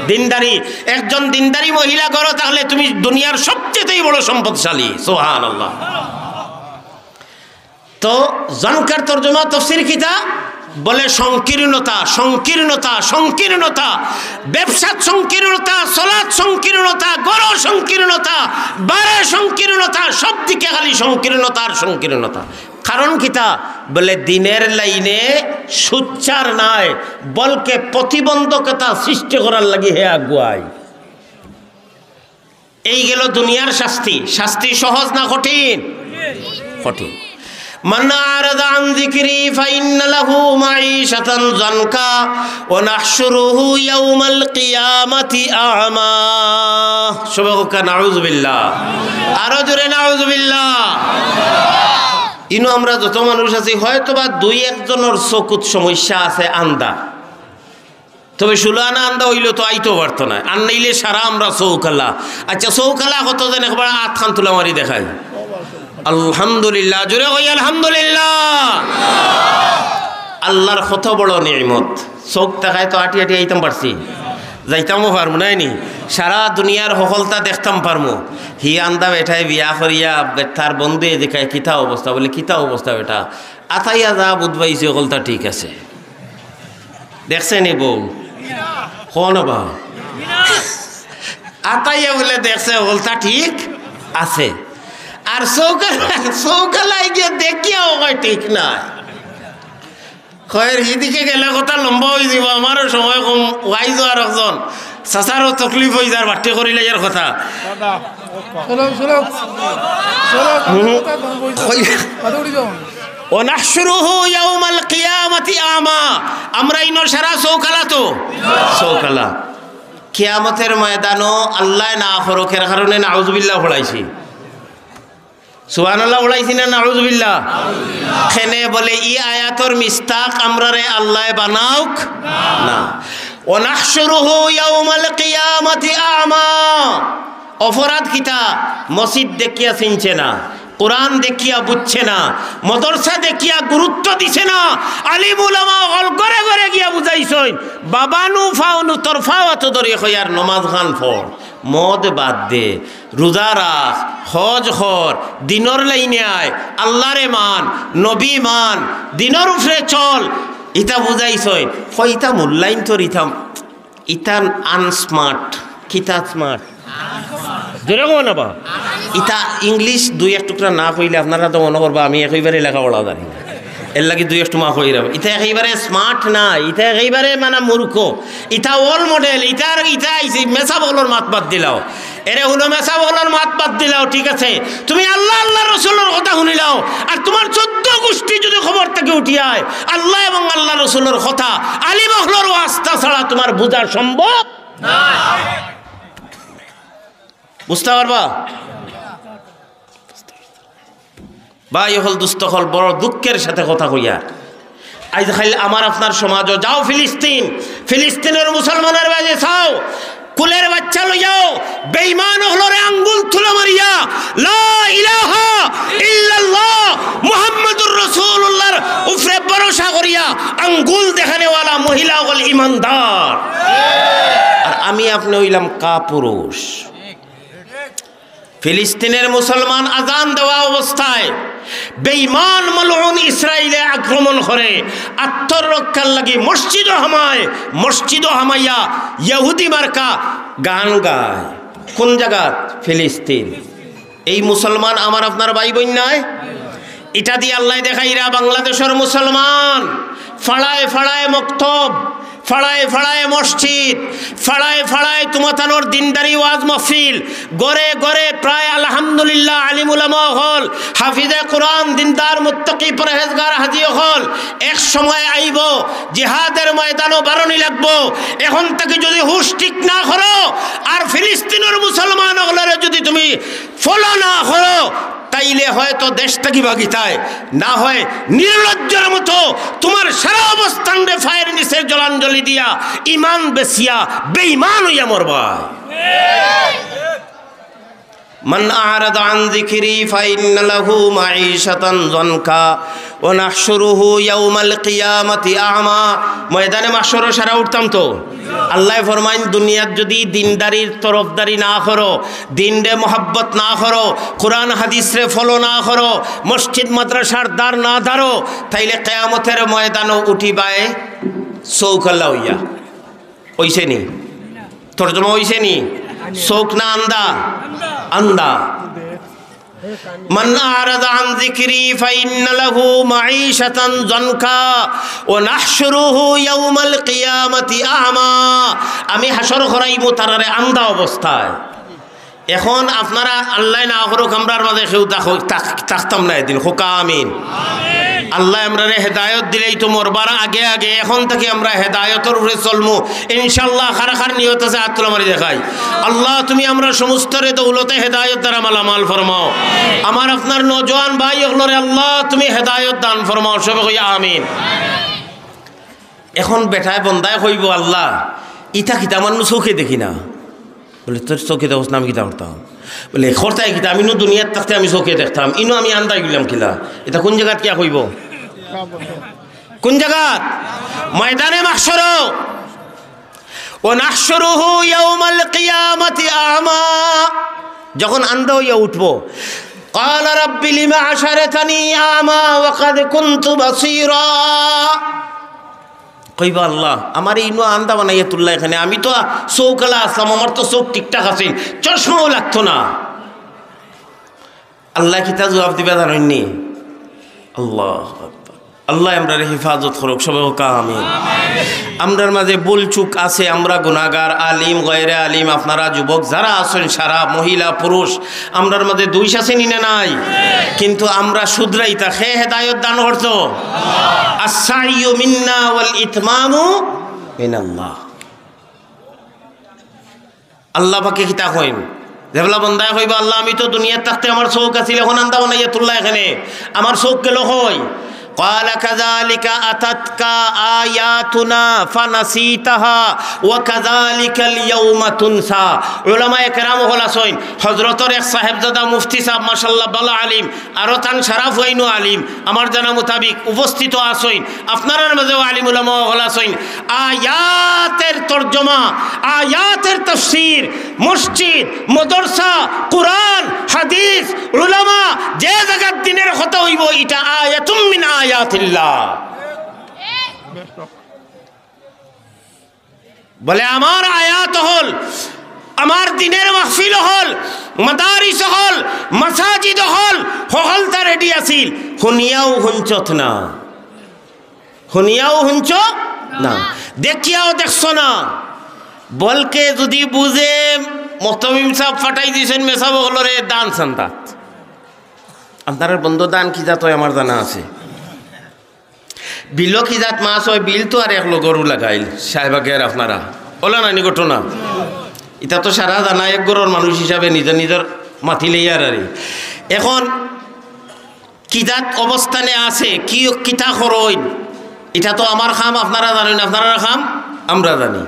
দিনদারি। একজন দিনদারি মহিলা ঘরো থাকলে তুমি দুনিয়ার সবচেয়ে বড় সম্পদশালী। সুবহানাল্লাহ। তো জনকার তর্জমা তফসির কিতা? বলে সংকীর্ণতা, সংকীর্ণতা, সংকীর্ণতা, ব্যবসাত সংকীর্ণতা, চলাত সংকীর্ণতা, ঘরো সংকীর্ণতা, বারে সংকীর্ণতা, সব দিকে খালি সংকীর্ণতা আর সংকীর্ণতা। কারণ কিতা? বলে দিনের লাইনে সুচ্চার নায়, বলকে প্রতিবন্ধকতা সৃষ্টি করার লাগি হে আগুয়ায়। এই গেল দুনিয়ার শাস্তি। শাস্তি সহজ না কঠিন? কঠিন। মান আরাদা আন যিকরি ফাইন্না লাহু মাঈশাতান যানকা ওয়া নাহশুরুহু ইয়াউমাল কিয়ামাতি আ'মা। সবে কউক্কা নাউজুবিল্লাহ। আরো জোরে নাউজুবিল্লাহ। ইনো আমরা যত মানুষ আছি, হয়তো বা দুই একজনর চকুত সমস্যা আছে, আন্দা। তবে ষোলো আনা আন্দা অইলে তো আইতো পারতো না, আর নাইলে সারা আমরা চউকালা। আচ্ছা, চউকালা কতজন একবার আতখান তুলা মারি দেখাই? আলহামদুলিল্লাহ, জোরে কই আলহামদুলিল্লাহ। আল্লাহর কত বড় নিয়ামত। চউখ থাকায় তো আটি আটি আইতাম পারছি, যাইতামও পারমু, নায় নি? সারা দুনিয়ার হকলতা দেখতাম পারমু। হি আন্দা বেটায় বিয়া করিয়া বে-, তার বন্ধুয়ে জিকায়, "কিতা অবস্থা?" বলে, "কিতা অবস্থা বেটা?" আতাইয়া যা বুঝ পাইছে, হকলতা ঠিক আছে। দেখছে নি বউ? কও না বা। আতাইয়া বলে দেখছে, হকলতা ঠিক আছে। আর চউকালা, চউকালায় গিয়া দেখিয়াও কয় ঠিক নাই। কয়, "হিদিকে গেলে কথা লম্বা অই যিবো, আমারও সময় কম, ওয়াইজও আর একজন, চাচারও তকলিফ অই যার, বাট্টি করিলাইয়ার কথা।" চলো, চলো। চলো, হুম। কথা বলবো। কই? কথা উঠি যাও। "ওয়া নাহশুরুহু ইয়াউমাল কিয়ামাতি আ'মা।" আমরা ইনো সারা চউকালা তো? চউকালা। কিয়ামতের ময়দানো আল্লায় না করউক, এর কারণে নাউজুবিল্লাহ পড়াইছি। সুবহানাল্লাহ পড়াইছি না নাউজুবিল্লাহ? কেনে বলে ই আয়াতর মিস্তাক আমরারে আল্লায় বানাউক না। "ওয়া নাহশুরুহু ইয়াউমাল কিয়ামাতি আ'মা।" অপরাধ কিতা? মসজিদ দেখিয়া চিনছে না, কোরআন দেখিয়া বুঝছে না, মাদ্রাসা দেখিয়া গুরুত্ব দিছে না। আলিম উলামা অকল ঘরে ঘরে গিয়া বুঝাইছইন, "বাবা নু ফাও নু, তোর ফাও আতো ধরি কইয়ার নমাজ খান পড়, মদ বাদ দে, রোজা রাখ, হজ কর, দিনর লাইনে আয়, আল্লারে মান, নবী মান, দিনর উপরে চল।" ইতা বুঝাইছইন। কই ইতা মূল্যায়ন তোর ইতা ইতান আনস্মার্ট। কিতা স্মার্ট? জোরে কও না বা। ইতা ইংলিশ দুই এক টুকরা না কইলে আপনারা তো মনো করবা আমি একেবারে লেখাপড়া জানি না। এরলাগি দুই এক টুমা কইরাম। ইতা একেবারে স্মার্ট না, ইতা একেবারে মানে মূর্খ। ইতা ওল্ড মডেল, ইতার, ইতা আইছে মেসাব অকলর মাত বাদ দিলাও। এরে হুনো, মেসাব অকলর মাত বাদ দিলাও, ঠিক আছে? তুমি আল্লাহ, আল্লাহ রসুলর কথা হুনিলাও, আর তুমার চৌদ্দ গুষ্টি যুদি খবর থাকি উঠি আয়, আল্লাহ এবং আল্লাহ রসুলর কথা, আলিম অকলর ওয়াস্তা ছাড়া তুমার বুঝা সম্ভব নায়। বুঝতা পারবা? ভাই অকল, দুস্ত অকল, বড় দুঃখর সাথে কথা কইয়ার। আইজ কাইল আমার আপনার সমাজও যাও ফিলিস্তিন, ফিলিস্তিনর মুসলমানর মাঝে চাও, কুলের বাইচ্চা লইয়াও বেইমান অকলরে আঙ্গুল তুলা মারিয়া, লা ইলাহা ইল্লাল্লাহ মুহাম্মাদুর রাসূলুল্লাহর উপরে ভরসা করিয়া আঙ্গুল দেখানেওয়ালা মহিলা অকল ইমানদার। আর আমি আপনে অইলাম কাপুরুষ। ফিলিস্তিনের মুসলমান আজান দেওয়া অবস্থায় বেঈমান মলউন ইসরাইলে আক্রমণ করে, আত্মরক্ষার লাগি মসজিদও হামায়, মসজিদও হামাইয়া ইহুদি মার্কা গান গায়। কোন জাগাত? ফিলিস্তিন। এই মুসলমান আমার আপনার ভাই বইন নায়? ইটা দি আল্লায় দেখাইরা বাংলাদেশর মুসলমান, ফাড়ায় ফাড়ায় মক্তব, ফাড়ায় ফাড়ায় মসজিদ, ফাড়ায় ফাড়ায় তুমাতানোর দিনদারি ওয়াজ মাহফিল, ঘরে ঘরে প্রায় আলহামদুলিল্লাহ আলিম উলামা অকল, হাফিজে কোরআন, দিনদার, মুত্তাকি, পরহেজগার হাজি অকল। এক সময় আইবো, জিহাদের ময়দানো বারনি লাগবো। এখন থাকি যুদি হুশ ঠিক না করো, আর ফিলিস্তিনর মুসলমান অকলরে যুদি তুমি follow না করো, তাইলে হয়তো দেশ থাকি ভাগিতায়, না হয় নির্লজ্জর মতো তুমার সারা অবস্থানরে ফায়ের নিচে জলাঞ্জলি দিয়া, ইমান বেচিয়া, বেইমান অইয়া মরবায়। মান আ'রাদা আন যিকরি ফাইন্না লাহু মাঈশাতান যানকা ওয়া নাহশুরুহু ইয়াউমাল কিয়ামাতি আ'মা। ময়দানে মাহশরো সারা উঠতাম তো। আল্লায় ফরমাইন, দুনিয়াত যুদি দিনদারির তরফদারি না করো, দিনরে মহব্বত না করো, কোরআন হাদিসরে follow না করো, মসজিদ মাদ্রাসার দ্বার না ধরো, তাইলে কিয়ামতের ময়দানো উঠিবায় চউখ আলা অইয়া। অইছে নি? তর্জমা অইছে নি? চউখ না আন্দা? আন্দা। মান আ'রাদা আন যিকরি ফাইন্না লাহু মাঈশাতান যানকা ওয়া নাহশুরুহু ইয়াউমাল কিয়ামাতি আ'মা। আমি হাশর করাইমু তারারে আন্দা অবস্থায়। এখন আপনারা আল্লায় না করুক, আমরার মাঝে কেউ থাক-, থাক-, থাকতাম না এদিন। কউক্কা আমিন। আল্লায় আমরারে হেদায়ত দিলাইতো মরবার আগে আগে, এখন থাকি আমরা হেদায়তর উপরে চলমু। ইনশাআল্লাহ, কার কার নিয়ত আছে, আত তুলা মারি দেখাই। আল্লাহ, তুমি আমরার সমস্তরে দৌলতে হেদায়ত দ্বারা মালামাল ফরমাও। আমার আপনার নওজোয়ান ভাই অকলরে আল্লাহ, তুমি হেদায়ত দান ফরমাও। সবে কই আমিন। এখন বেটায় বন্দায় কইবো, "আল্লাহ, ইতা কিতা, আমার নু চউখে দেখি না।" বলে, "তোর চউখে দেখোস না, আমি কিতা করতাম?" বলে, "করতায় কিতা, আমি নু দুনিয়াত থাকতে আমি চউখে দেখতাম, ইনো আমি আন্দা অইলাম কিলা?" ইতা কুন জাগাত কিয়া কইবো? কুন জাগাত? ময়দানে মাহশরো। ওয়া নাহশুরুহু ইয়াউমাল কিয়ামাতি আ'মা। যখন আন্দা অইয়া উঠবো, ক্বালা রাব্বি লিমা হাশারতানি আ'মা ওয়া ক্বাদ কুনতু বাসীরা। কইবা, "আল্লাহ, আমারে ইনো আন্দা বানাইয়া তুললা কেনে, আমি তো চউখ আলা আছলাম, আমার তো চউখ ঠিকঠাক আছিল, চশমাও লাগতো না।" আল্লায় কিতা জুয়াব দিবা জানইন নি? আল্লাহু আকবার। আল্লায় আমরারে হেফাজত করুক, সবে কউক্কা আমিন। আমরার মাঝে ভুল চুক আছে, আমরা গুনাগার, আলিম, গয়রে আলিম, আপনারা যুবক যারা আছইন, সারা মহিলা, পুরুষ, আমরার মাঝে দুষ আছে নি না নাই? কিন্তু আমরা শুধরাইতা, কে হেদায়ত দান করতো? আস-সাইয়ু মিন্না ওয়াল ইতমামু মিনাল্লাহ। আল্লাহ পাকে কিতা কইন? যেবলা বন্দায় কইবা, "আল্লাহ, আমি তো দুনিয়াত থাকতে আমার চউখ আছিল, এখন আন্দা বানাইয়া তুললা কেনে, আমার চউখ গেল কই?" ক্বালা কাযালিকা আতাতকা আয়াতুনা ফানাসিতাহা ওয়া কাযালিকাল ইয়াউমা তুনসা। উলামায়ে কেরাম অকল আছইন, হযরতর এক সাহেবজাদা মুফতি সাব, মাশাআল্লাহ, ভালা আলিম, আরো তান সারা ফুয়াইনও আলিম, আমার জানা মোতাবিক উপস্থিত আছইন, আপনারার মাঝেও আলিম উলামা অকল আছইন। আয়াতের তর্জমা, আয়াতের তাফসীর, মসজিদ, মাদ্রাসা, কোরআন, হাদিস, উলামা, যে জাগাত দিনের কথা অইবো, ইটা আয়াতুম মিন আয়াতিল্লাহ। বলে, আমার আয়াত অকল, আমার দিনের মাহফিল অকল, মাদারিস অকল, মাসাজিদ অকল, হকলতা রেডি আছিল, হুনিয়াও হুনছত না, হুনিয়াও হুনছ না, দেখিয়াও দেখছ না। বলকে যুদি বুঝে, মুহতামিম সাব ফাটাই দিছইন মেসাব অকলরে ধান চান্দাত। আপনারার বন্দো ধান কি জাত অয় আমার জানা আছে। বিলো কি জাত মাছ অয়, বিল তো আর এক লগরও লাগাইল, সাহেবা গের আপনারা। অলা নানি ঘটনা? ইতা তো সারা জানা, এক ঘরর মানুষ হিসাবে নিজর নিজর মাতি লইয়ার আরি। এখন কি জাত অবস্থানে আছে, কি কিতা করইন, ইটা তো আমার কাম আপনারা জানইন, আপনারার কাম আমরা জানি।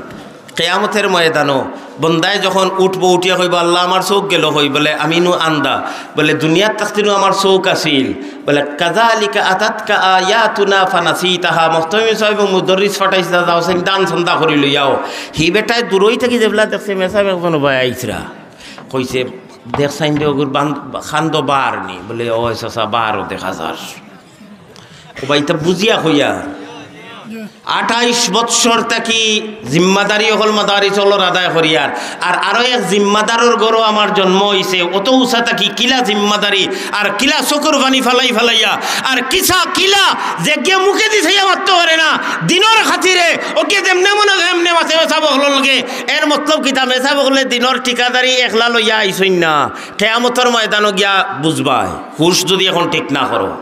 কিয়ামতের ময়দানো বন্দায় যখন উঠবো, উঠিয়া কইবো, "আল্লাহ, আমার চউখ গেল কই?" বলে, "আমি নু আন্দা।" বলে, "দুনিয়াত থাকতে নু আমার চউখ আছিল।" বলে, "কাযালিকা আতাতকা আয়াতুনা ফানাসিতাহা।" মুহতামিম সাব মুদাররিস ফাটাইছলা, যাও চাইন ধান চান্দা করি লইয়াও। হি বেটায় দূরই থাকি যেবলা দেখছে, মেসাব একজন ভাই আইছরা, কইছে, "দেখ চাইন দে অগুর বান-, খান্দ বার নি?" বলে, "অয় চাচা, বারও দেখা যার।" ও ভাই, ইতা বুঝিয়া কইয়া, আঠাইশ বৎসর থাকি জিম্মাদারি অকল মাদারিস অকলর আদায় করিয়ার। আর আরো এক জিম্মাদারর ঘরো আমার জন্ম অইছে। অত উষা থাকি কিলা জিম্মাদারি, আর কিলা চকুর পানি ফালাই ফালাইয়া, আর কিসা কিলা যে গিয়া মুখেদি চাইয়া মাততো পারে না, দিনর খাতিরে অগিয়ে যেমনে মনে অয় এমনে মাতে মেসাব অকলর লগে। এর মতলব কিতা? মেসাব অকলে দিনর ঠিকাদারি একলা লইয়া আইছইন না, কেয়ামতর ময়দানো গিয়া বুঝবায়, হুশ যুদি এখন ঠিক না করো।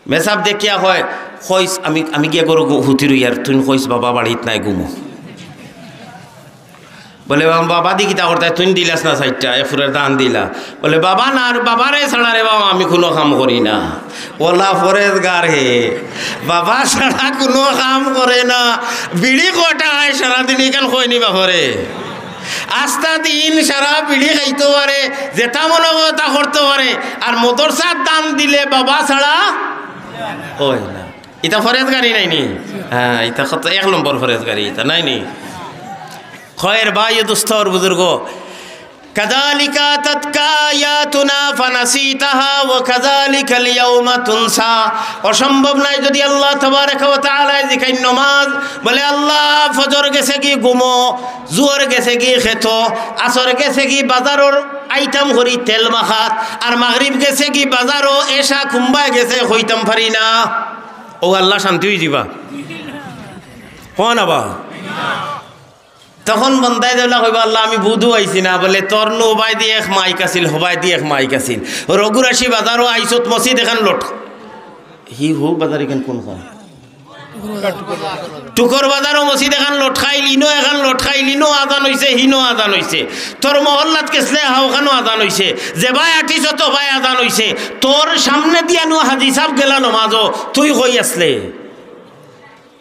মেসাব দেখিয়া কয়, কইস, "আমি, আমি গিয়া ঘরো গু-, হুতি রইয়ার, তুইন কইস বাবা বাড়িত নাই, ঘুমো।" বলে, "বাবা, বাবা দি কিতা করতায়, তুইন দিলাস না চাইরটা, এ ফুরের দান দিলা।" বলে, "বাবা না, আর বাবারে ছাড়া রে বাবা, আমি কুনু কাম করি না।" অলা ফরেজগার হে, বাবা ছাড়া কুনু কাম করে না। বিড়ি কয়টা খায় সারাদিন, ইখান কয়নি বাপরে? আস্তা দিন সারা বিড়ি খাইতো পারে, যেটা মনে অয় তা করতো পারে। আর মাদ্রাসাত দান দিলে বাবা ছাড়া অয় না। ইটা ফরেজগারি নায়নি? হ্যাঁ, ইটা কত এক নম্বর ফরেজগারি, ইটা নায়নি? খয়ের ভাই ও দোস্ত আর বুজুর্গ, كذلك أتتك آياتنا فنسيتها وكذلك اليوم تنسى। অসম্ভব নায় যুদি আল্লাহ তাবারাকা ওয়া তাআলায় জিকাইন নমাজ, বলে, "আল্লাহ, ফজর গেছে গি ঘুমো, জুহর গেছে গি খেতো, আসর গেছে গি বাজারর আইতাম করি তেল মাখাত, আর মাগরিব গেছে গি বাজারো, এশা কুম্বায় গেছে কইতাম পারি না।" অউ আল্লাহ শান্তি অইযিবা? কও না বা? তখন বন্দায় যেবলা কইবা, "আল্লাহ, আমি বুধু আইছি না।" বলে, "তোর নু হবায়দি এক মাইক আছিল, হবায়দি এক মাইক আছিল। রঘুরাশি বাজারো আইছত, মসজিদ এখান লট-, হি হু বাজার এখান কুন খান? টুকর বাজারো মসজিদ এখান লটকাইল, ইনো এখান লটকাইল, ইনো আজান অইছে, হিনো আজান অইছে। তোর মহল্লাত গেছলে, হা, অখানো আজান অইছে। যেবায় আটিছত, অবায় আজান অইছে। তোর সামনেদি আনু হাজি সাব গেলা নমাজো, তুই কই আছলে?"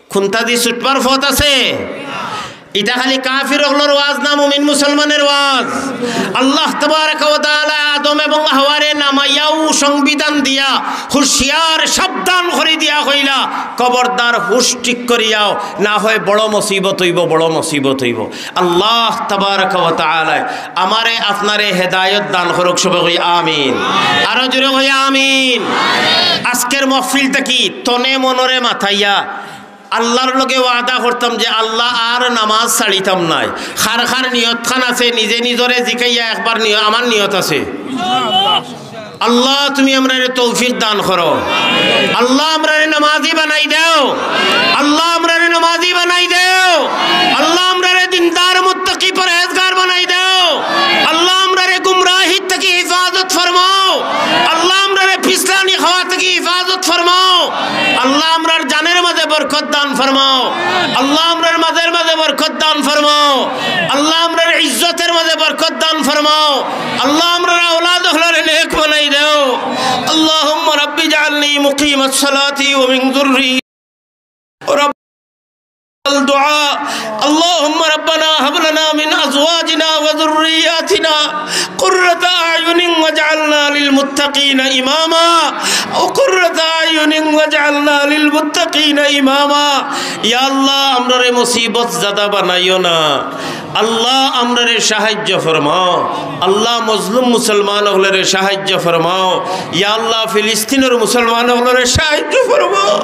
কুন্তাদি ছুটবার পথ আছে? ইটা খালি কাফির অকলর ওয়াজ না মুমিন মুসলমানের ওয়াজ? আল্লাহ তাবারাকা ওয়া তাআলা আদম এবং হাওয়ারে নামাইয়াউ সংবিধান দিয়া হুঁশিয়ার সাবধান করি দিয়া কইলা, "খবরদার হুঁশ ঠিক করিয়াও, না হয় বড় মুসিবত অইবো, বড় মুসিবত অইবো।" আল্লাহ তাবারাকা ওয়া তাআলা আমারে আপনারে হেদায়েত দান করুক, সবে কই আমিন। আরো জোরে কই আমিন। আজকের মহফিল থাকি তনে মনরে মাতাইয়া আল্লাহর লগে ওয়াদা করতাম যে আল্লাহ আর নামাজ ছাড়িতাম নায়। কার কার নিয়ত খান আছে, নিজে নিজরে জিকাইয়া একবার নিয়-, আমার নিয়ত আছে। আল্লাহ, তুমি আমরারে তৌফিক দান করো। আল্লাহ, আমরারে নামাজি বানাই দেও। আল্লাহ, আমরারে নামাজি বানাই দেও। আল্লাহ, আমরারে দিনদার, মুত্তাকি, পরহেজগার বানাই দেও। আল্লাহ, আমরারে গুমরাহি থাকি হেফাজত ফরমাও। আল্লাহ, আমরারে ফিসলানি খাওয়া থাকি হেফাজত ফরমাও। আল্লাহ, আমরার জানের মাঝে বরকত দান ফরমাও। আল্লাহ, আমরার মালের মাঝে বরকত দান ফরমাও। আল্লাহ, আমরার ইজ্জতের মাঝে বরকত দান ফরমাও। আল্লাহ, আমরার আওলাদ অকলরে নেক বানাই দেও। اللهم رب اجعلني مقيم الصلاة ومن ذريتي. رب الدعاء. اللهم ربنا هب لنا من أزواجنا وذرياتنا قرة أعين واجعلنا للمتقين إماما. قرة أعين واجعلنا للمتقين إماما. ইয়া আল্লাহ, আমরারে মুসিবত জাদা বানাইও না। আল্লাহ, আমরারে সাহায্য ফরমাও। আল্লাহ, মজলুম মুসলমান অকলরে সাহায্য ফরমাও। ইয়া আল্লাহ, ফিলিস্তিনর মুসলমান অকলরে সাহায্য ফরমাও।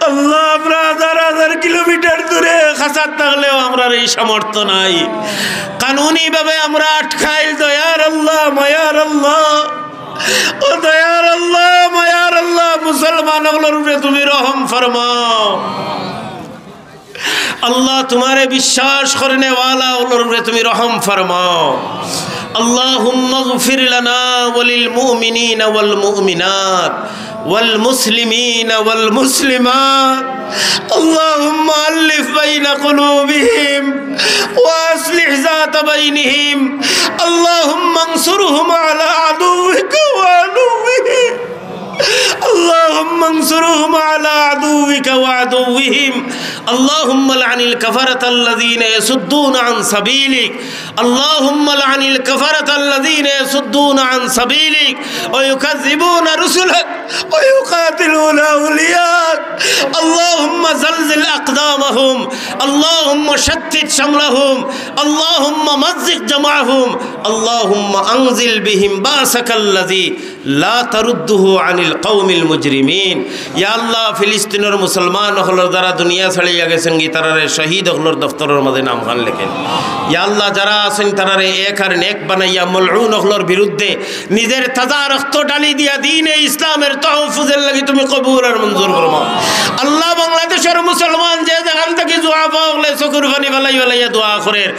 আল্লাহ, আমরা হাজার হাজার কিলোমিটার দূরে, কাছাত থাকলেও আমরার এই সামর্থ্য নাই। কানুনি ভাবে আমরা আটকাইল, দয়ার আল্লাহ, মায়ার আল্লাহ। ও দয়ার আল্লাহ, মায়ার আল্লাহ, মুসলমান অকলর উপরে তুমি রহম ফরমাও। আল্লাহ, তুমারে বিশ্বাস করনেওয়ালা অকলর উপরে তুমি রহম ফরমাও। اللهم اغفر لنا وللمؤمنين والمؤمنات والمسلمين والمسلمات. اللهم ألف بين قلوبهم وأصلح ذات بينهم. اللهم انصرهم على عدوك وعدوهم. اللهم انصرهم على عدوك وعدوهم. اللهم لعن الكفرة الذين يصدون عن سبيلك. اللهم لعن الكفرة الذين يصدون عن سبيلك ويكذبون رسلك. ويقاتلون أولياءك. اللهم زلزل أقدامهم. اللهم شتت شملهم. اللهم مزق جمعهم. اللهم أنزل بهم بأسك الذي لا ترده عن القوم المجرمين. ইয়া আল্লাহ, ফিলিস্তিনর মুসলমান অকলর যারা দুনিয়া ছাড়িয়া গেছইন গি, তারারে শহীদ অকলর দফতরর মাঝে নামখান লেখেন। ইয়া আল্লাহ, যারা আছইন তারারে এক আর নেক বানাইয়া মলউন অকলর বিরুদ্ধে নিজের তাজা রক্ত ঢালি দিয়া দ্বীনে ইসলামের তহফুজের লাগি তুমি কবুল আর মঞ্জুর ফরমাও। আল্লাহ, বাংলাদেশর মুসলমান যে যেখান থাকি জুয়াফা অকলে চকুর পানি ফালাই ফালাইয়া দোয়া করের,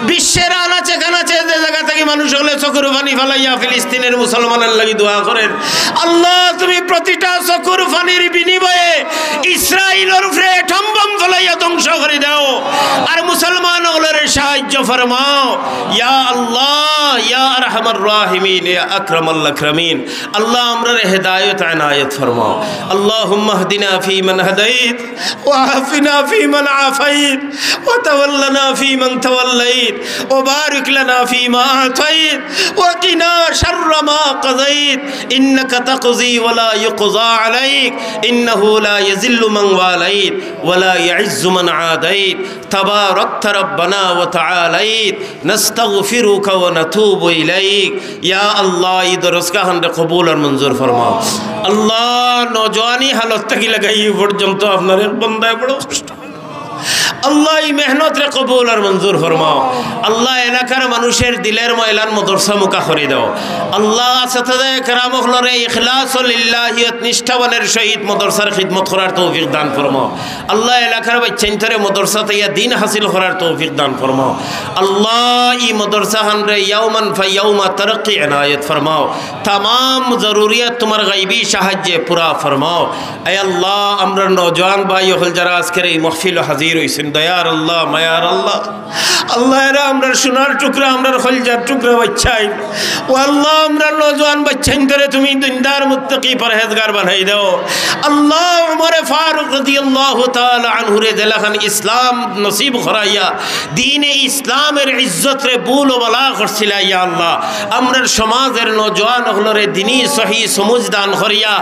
বিশ্বের আনাচে কানাচে যে জাগা থাকি মানুষ অকলে চকুর পানি ফালাইয়া ফিলিস্তিনের মুসলমানর লাগি দোয়া করের, আল্লাহ, তুমি প্রতিটা চকুর পানির বিনিময়ে ইসরাইলর উপরে atom bomb ফালাইয়া ধ্বংস করি দাও, আর মুসলমান অকলরে সাহায্য ফরমাও। ইয়া আল্লাহ, ইয়া আরহামার রাহিমিন, ইয়া আকরামাল আকরামিন। আল্লাহ, আমরারে হেদায়েত এনায়েত ফরমাও। اللهم اهدنا فيمن هديت، وعافنا فيمن عافيت، وتولنا فيمن توليت، وبارك لنا فيما أعطيت، وقنا شر ما قضيت، إنك تقضي ولا يقضى عليك، إنه لا يذل من واليت، ولا يعز من عاديت، تباركت ربنا وتعاليت، نستغفرك ونتوب إليك। ইয়া আল্লাহ, ই দরসগাহরে কবুল আর মঞ্জুর ফরমাও। আল্লাহ, নওজোয়ানি হালত থাকি লাগাই ই পর্যন্ত আপনার এক বন্দায় বড় কষ্ট। আল্লাহ, ই মেহনতরে কবুল আর মঞ্জুর ফরমাও। আল্লাহ, এলাকার মানুষের দিলের ময়লান মাদ্রাসামুখা করি দাও। আল্লাহ, আসাতিজা কেরাম অকলরে ইখলাস ও লিল্লাহিয়ত নিষ্ঠাবানের সহিত মাদ্রাসার খিদমত করার তৌফিক দান ফরমাও। আল্লাহ, এলাকার বাচ্চাইন্তরে মাদ্রাসাত আইয়া দ্বীন হাসিল করার তৌফিক দান ফরমাও। আল্লাহ, ই মাদ্রাসাখানরে ইয়াওমান ফা ইয়াওমা তারাক্কি এনায়েত ফরমাও। তামাম জরুরিয়াত তুমার গাইবী সাহায্যে পুরা ফরমাও। আয় আল্লাহ, আমরার নওজোয়ান ভাই অকল যারা আজকের ই মাহফিলো হাজির অইছইন, দয়ার আল্লাহ, মায়ার আল্লাহ, আল্লাহ, এরা আমরার সোনার টুকরা, আমরার কলিজার টুকরা বাচ্চাইন। ও আল্লাহ, আমরার নওজোয়ান বাচ্চাইন্তরে তুমি দিনদার, মুত্তাকি, পরহেজগার বানাই দাও। আল্লাহ, উমরে ফারুক রাদিয়াল্লাহু তাআলা আনহুরে যেলাখান ইসলাম নসিব করাইয়া দ্বীনে ইসলামের ইজ্জতরে বুলু বালা করছিলা, ইয়া আল্লাহ, আমরার সমাজের নওজোয়ান অকলরে দ্বীনি সহি সমুজ দান করিয়া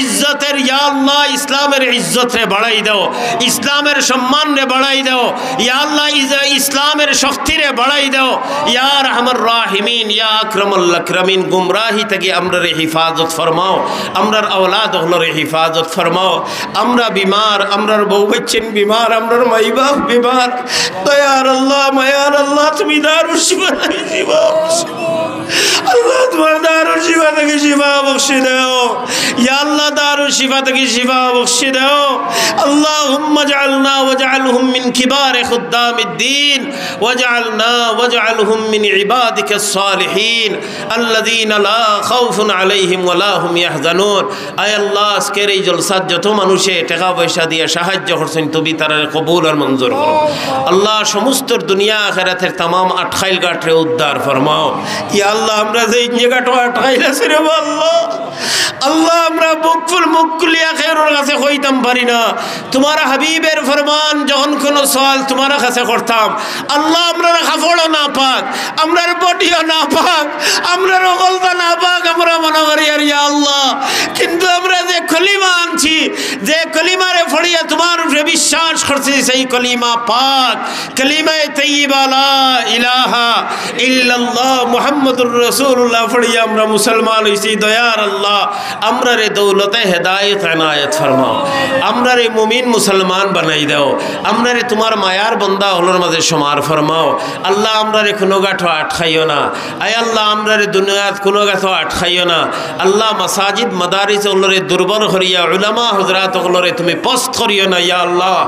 ইজ্জতের, ইয়া আল্লাহ, ইসলামের ইজ্জতরে বাড়াই দাও, ইসলামের সম্মানরে বাড়াই দাও, ইয়া আল্লাহ, ইজ-, ইসলামের শক্তিরে বাড়াই দাও, ইয়া আরহামার রাহিমিন, ইয়া আকরামাল আকরামিন। গুমরাহি থাকি আমরারে হিফাজত ফরমাও, আমরার আওলাদ অকলরে হিফাজত ফরমাও। আমরা বিমার, আমরার বউ বাচ্চাইন বিমার, আমরার মাই বাপ বিমার। দয়ার আল্লাহ, মায়ার আল্লাহ, তুমি দারুশ শিফা থাকি শিফা বখশি দাও। আল্লাহ, তুমার দারুশ শিফা থাকি শিফা বখশি দাও। ইয়া আল্লাহ, দারুশ শিফা থাকি শিফা বখশি দাও। اللهم اجعلنا واجعلهم من كبار خدام الدين، واجعلنا واجعلهم من عبادك الصالحين الذين لا خوف عليهم ولا هم يحزنون। আয় আল্লাহ, আজকের এই জলসাত যত মানুষে টেকা পয়সা দিয়া সাহায্য করছইন, তুমি তারারে কবুল আর মঞ্জুর করো। আল্লাহ, সমস্ত দুনিয়া আখেরাতের তামাম আটকাইল গাটরে উদ্ধার ফরমাও। ইয়া আল্লাহ, আমরা যে ইঞ্জে গাটো আটকাইল আছি রে বা আল্লাহ, আল্লাহ, আমরা বুক ফুল মুখ খুলিয়া কেউর কাছে কইতাম পারি না। তুমার হাবিবের ফরমান, যখন কোনো সওয়াল তুমার কাছে করতাম, আল্লাহ, আমরার কাপড়ও না পাক, আমরার বডিও না পাক, আমরার অকলতা না পাক, আমরা মনো করি আর ইয়া আল্লাহ। কিন্তু আমরা যে কলিমা আনছি, যে কলিমারে পড়িয়া তুমার উপরে বিশ্বাস করছি, সেই কলিমা পাক, কলিমায়ে তৈয়বা লা ইলাহা ইল্লাল্লাহ মুহাম্মাদুর রাসূলুল্লাহ পড়িয়া আমরা মুসলমান অইছি। দয়ার আল্লাহ, আমরারে দৌলতে হেদায়েত এনায়েত ফরমাও, আমরারে মুমিন মুসলমান বানাই দাও, আমরারে তুমার মায়ার বন্দা অকলর মাঝে শুমার ফরমাও। আল্লাহ, আমরারে কুনু গাটো আটকাইও না। আয় আল্লাহ, আমরারে দুনিয়াত কুনু গাটো আটকাইও না। আল্লাহ, মাসাজিদ মাদারিস অকলরে দুর্বল করিয়া উলামা হযরত অকলরে তুমি পস্ত করিও না, ইয়া আল্লাহ।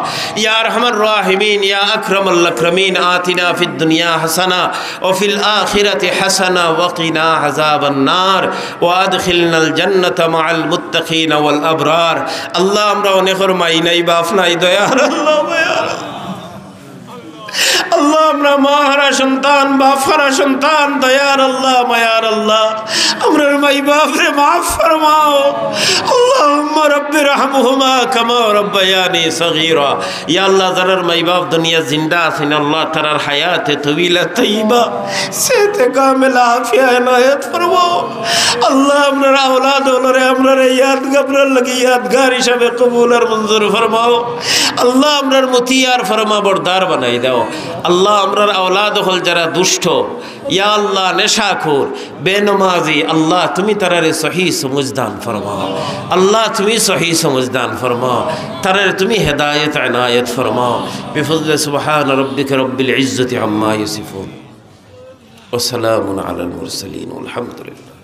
ইয়া আরহামার রাহিমিন, ইয়া আকরামাল আকরামিন, আতিনা ফিদ দুনিয়া হাসানা وفي الآخرة حسنة وقنا عذاب النار وأدخلنا الجنة مع المتقين والأبرار. আল্লাহ, আমরা অনেকর মাই নাই, বাপ নাই, দয়ার আল্লাহ, মায়ার আল্লাহ। আল্লাহ, আমরা মা হারা সন্তান, বাপ হারা সন্তান, দয়ার আল্লাহ, মায়ার আল্লাহ, আমরার মাই বাপরে মাফ ফরমাও। আল্লাহুম্মা রাব্বিরহামহুমা কামা রাব্বায়ানি সগীরা। ইয়া আল্লাহ, যারার মাই বাপ দুনিয়া জিন্দা আছইন, আল্লাহ, তারার হায়াতে তবিলা তৈবা, সেহতে কামেলা, আফিয়া এনায়েত ফরমাও। আল্লাহ, আমরার আওলাদ অকলরে আমরারে ইয়াদ, আমরার লাগি ইয়াদগার হিসাবে কবুল আর মঞ্জুর ফরমাও। আল্লাহ, আমরার মুতি আর ফরমাবরদার বানাই দাও। আল্লাহ, আমরার আওলাদ অকল যারা দুষ্ট, ইয়া আল্লাহ, নেশাখোর, বেনমাজি, আল্লাহ, তুমি তারারে সহি সমঝ দান ফরমাও। আল্লাহ, তুমি সহি সমঝ দান ফরমাও। তারারে তুমি হেদায়েত এনায়েত ফরমাও। বিফজলি সুবহান রাব্বিকা রাব্বিল ইজ্জতি আম্মা ইয়াসিফুন। ওয়া সালামুন আলাল মুরসালিন। ওয়ালহামদুলিল্লাহ।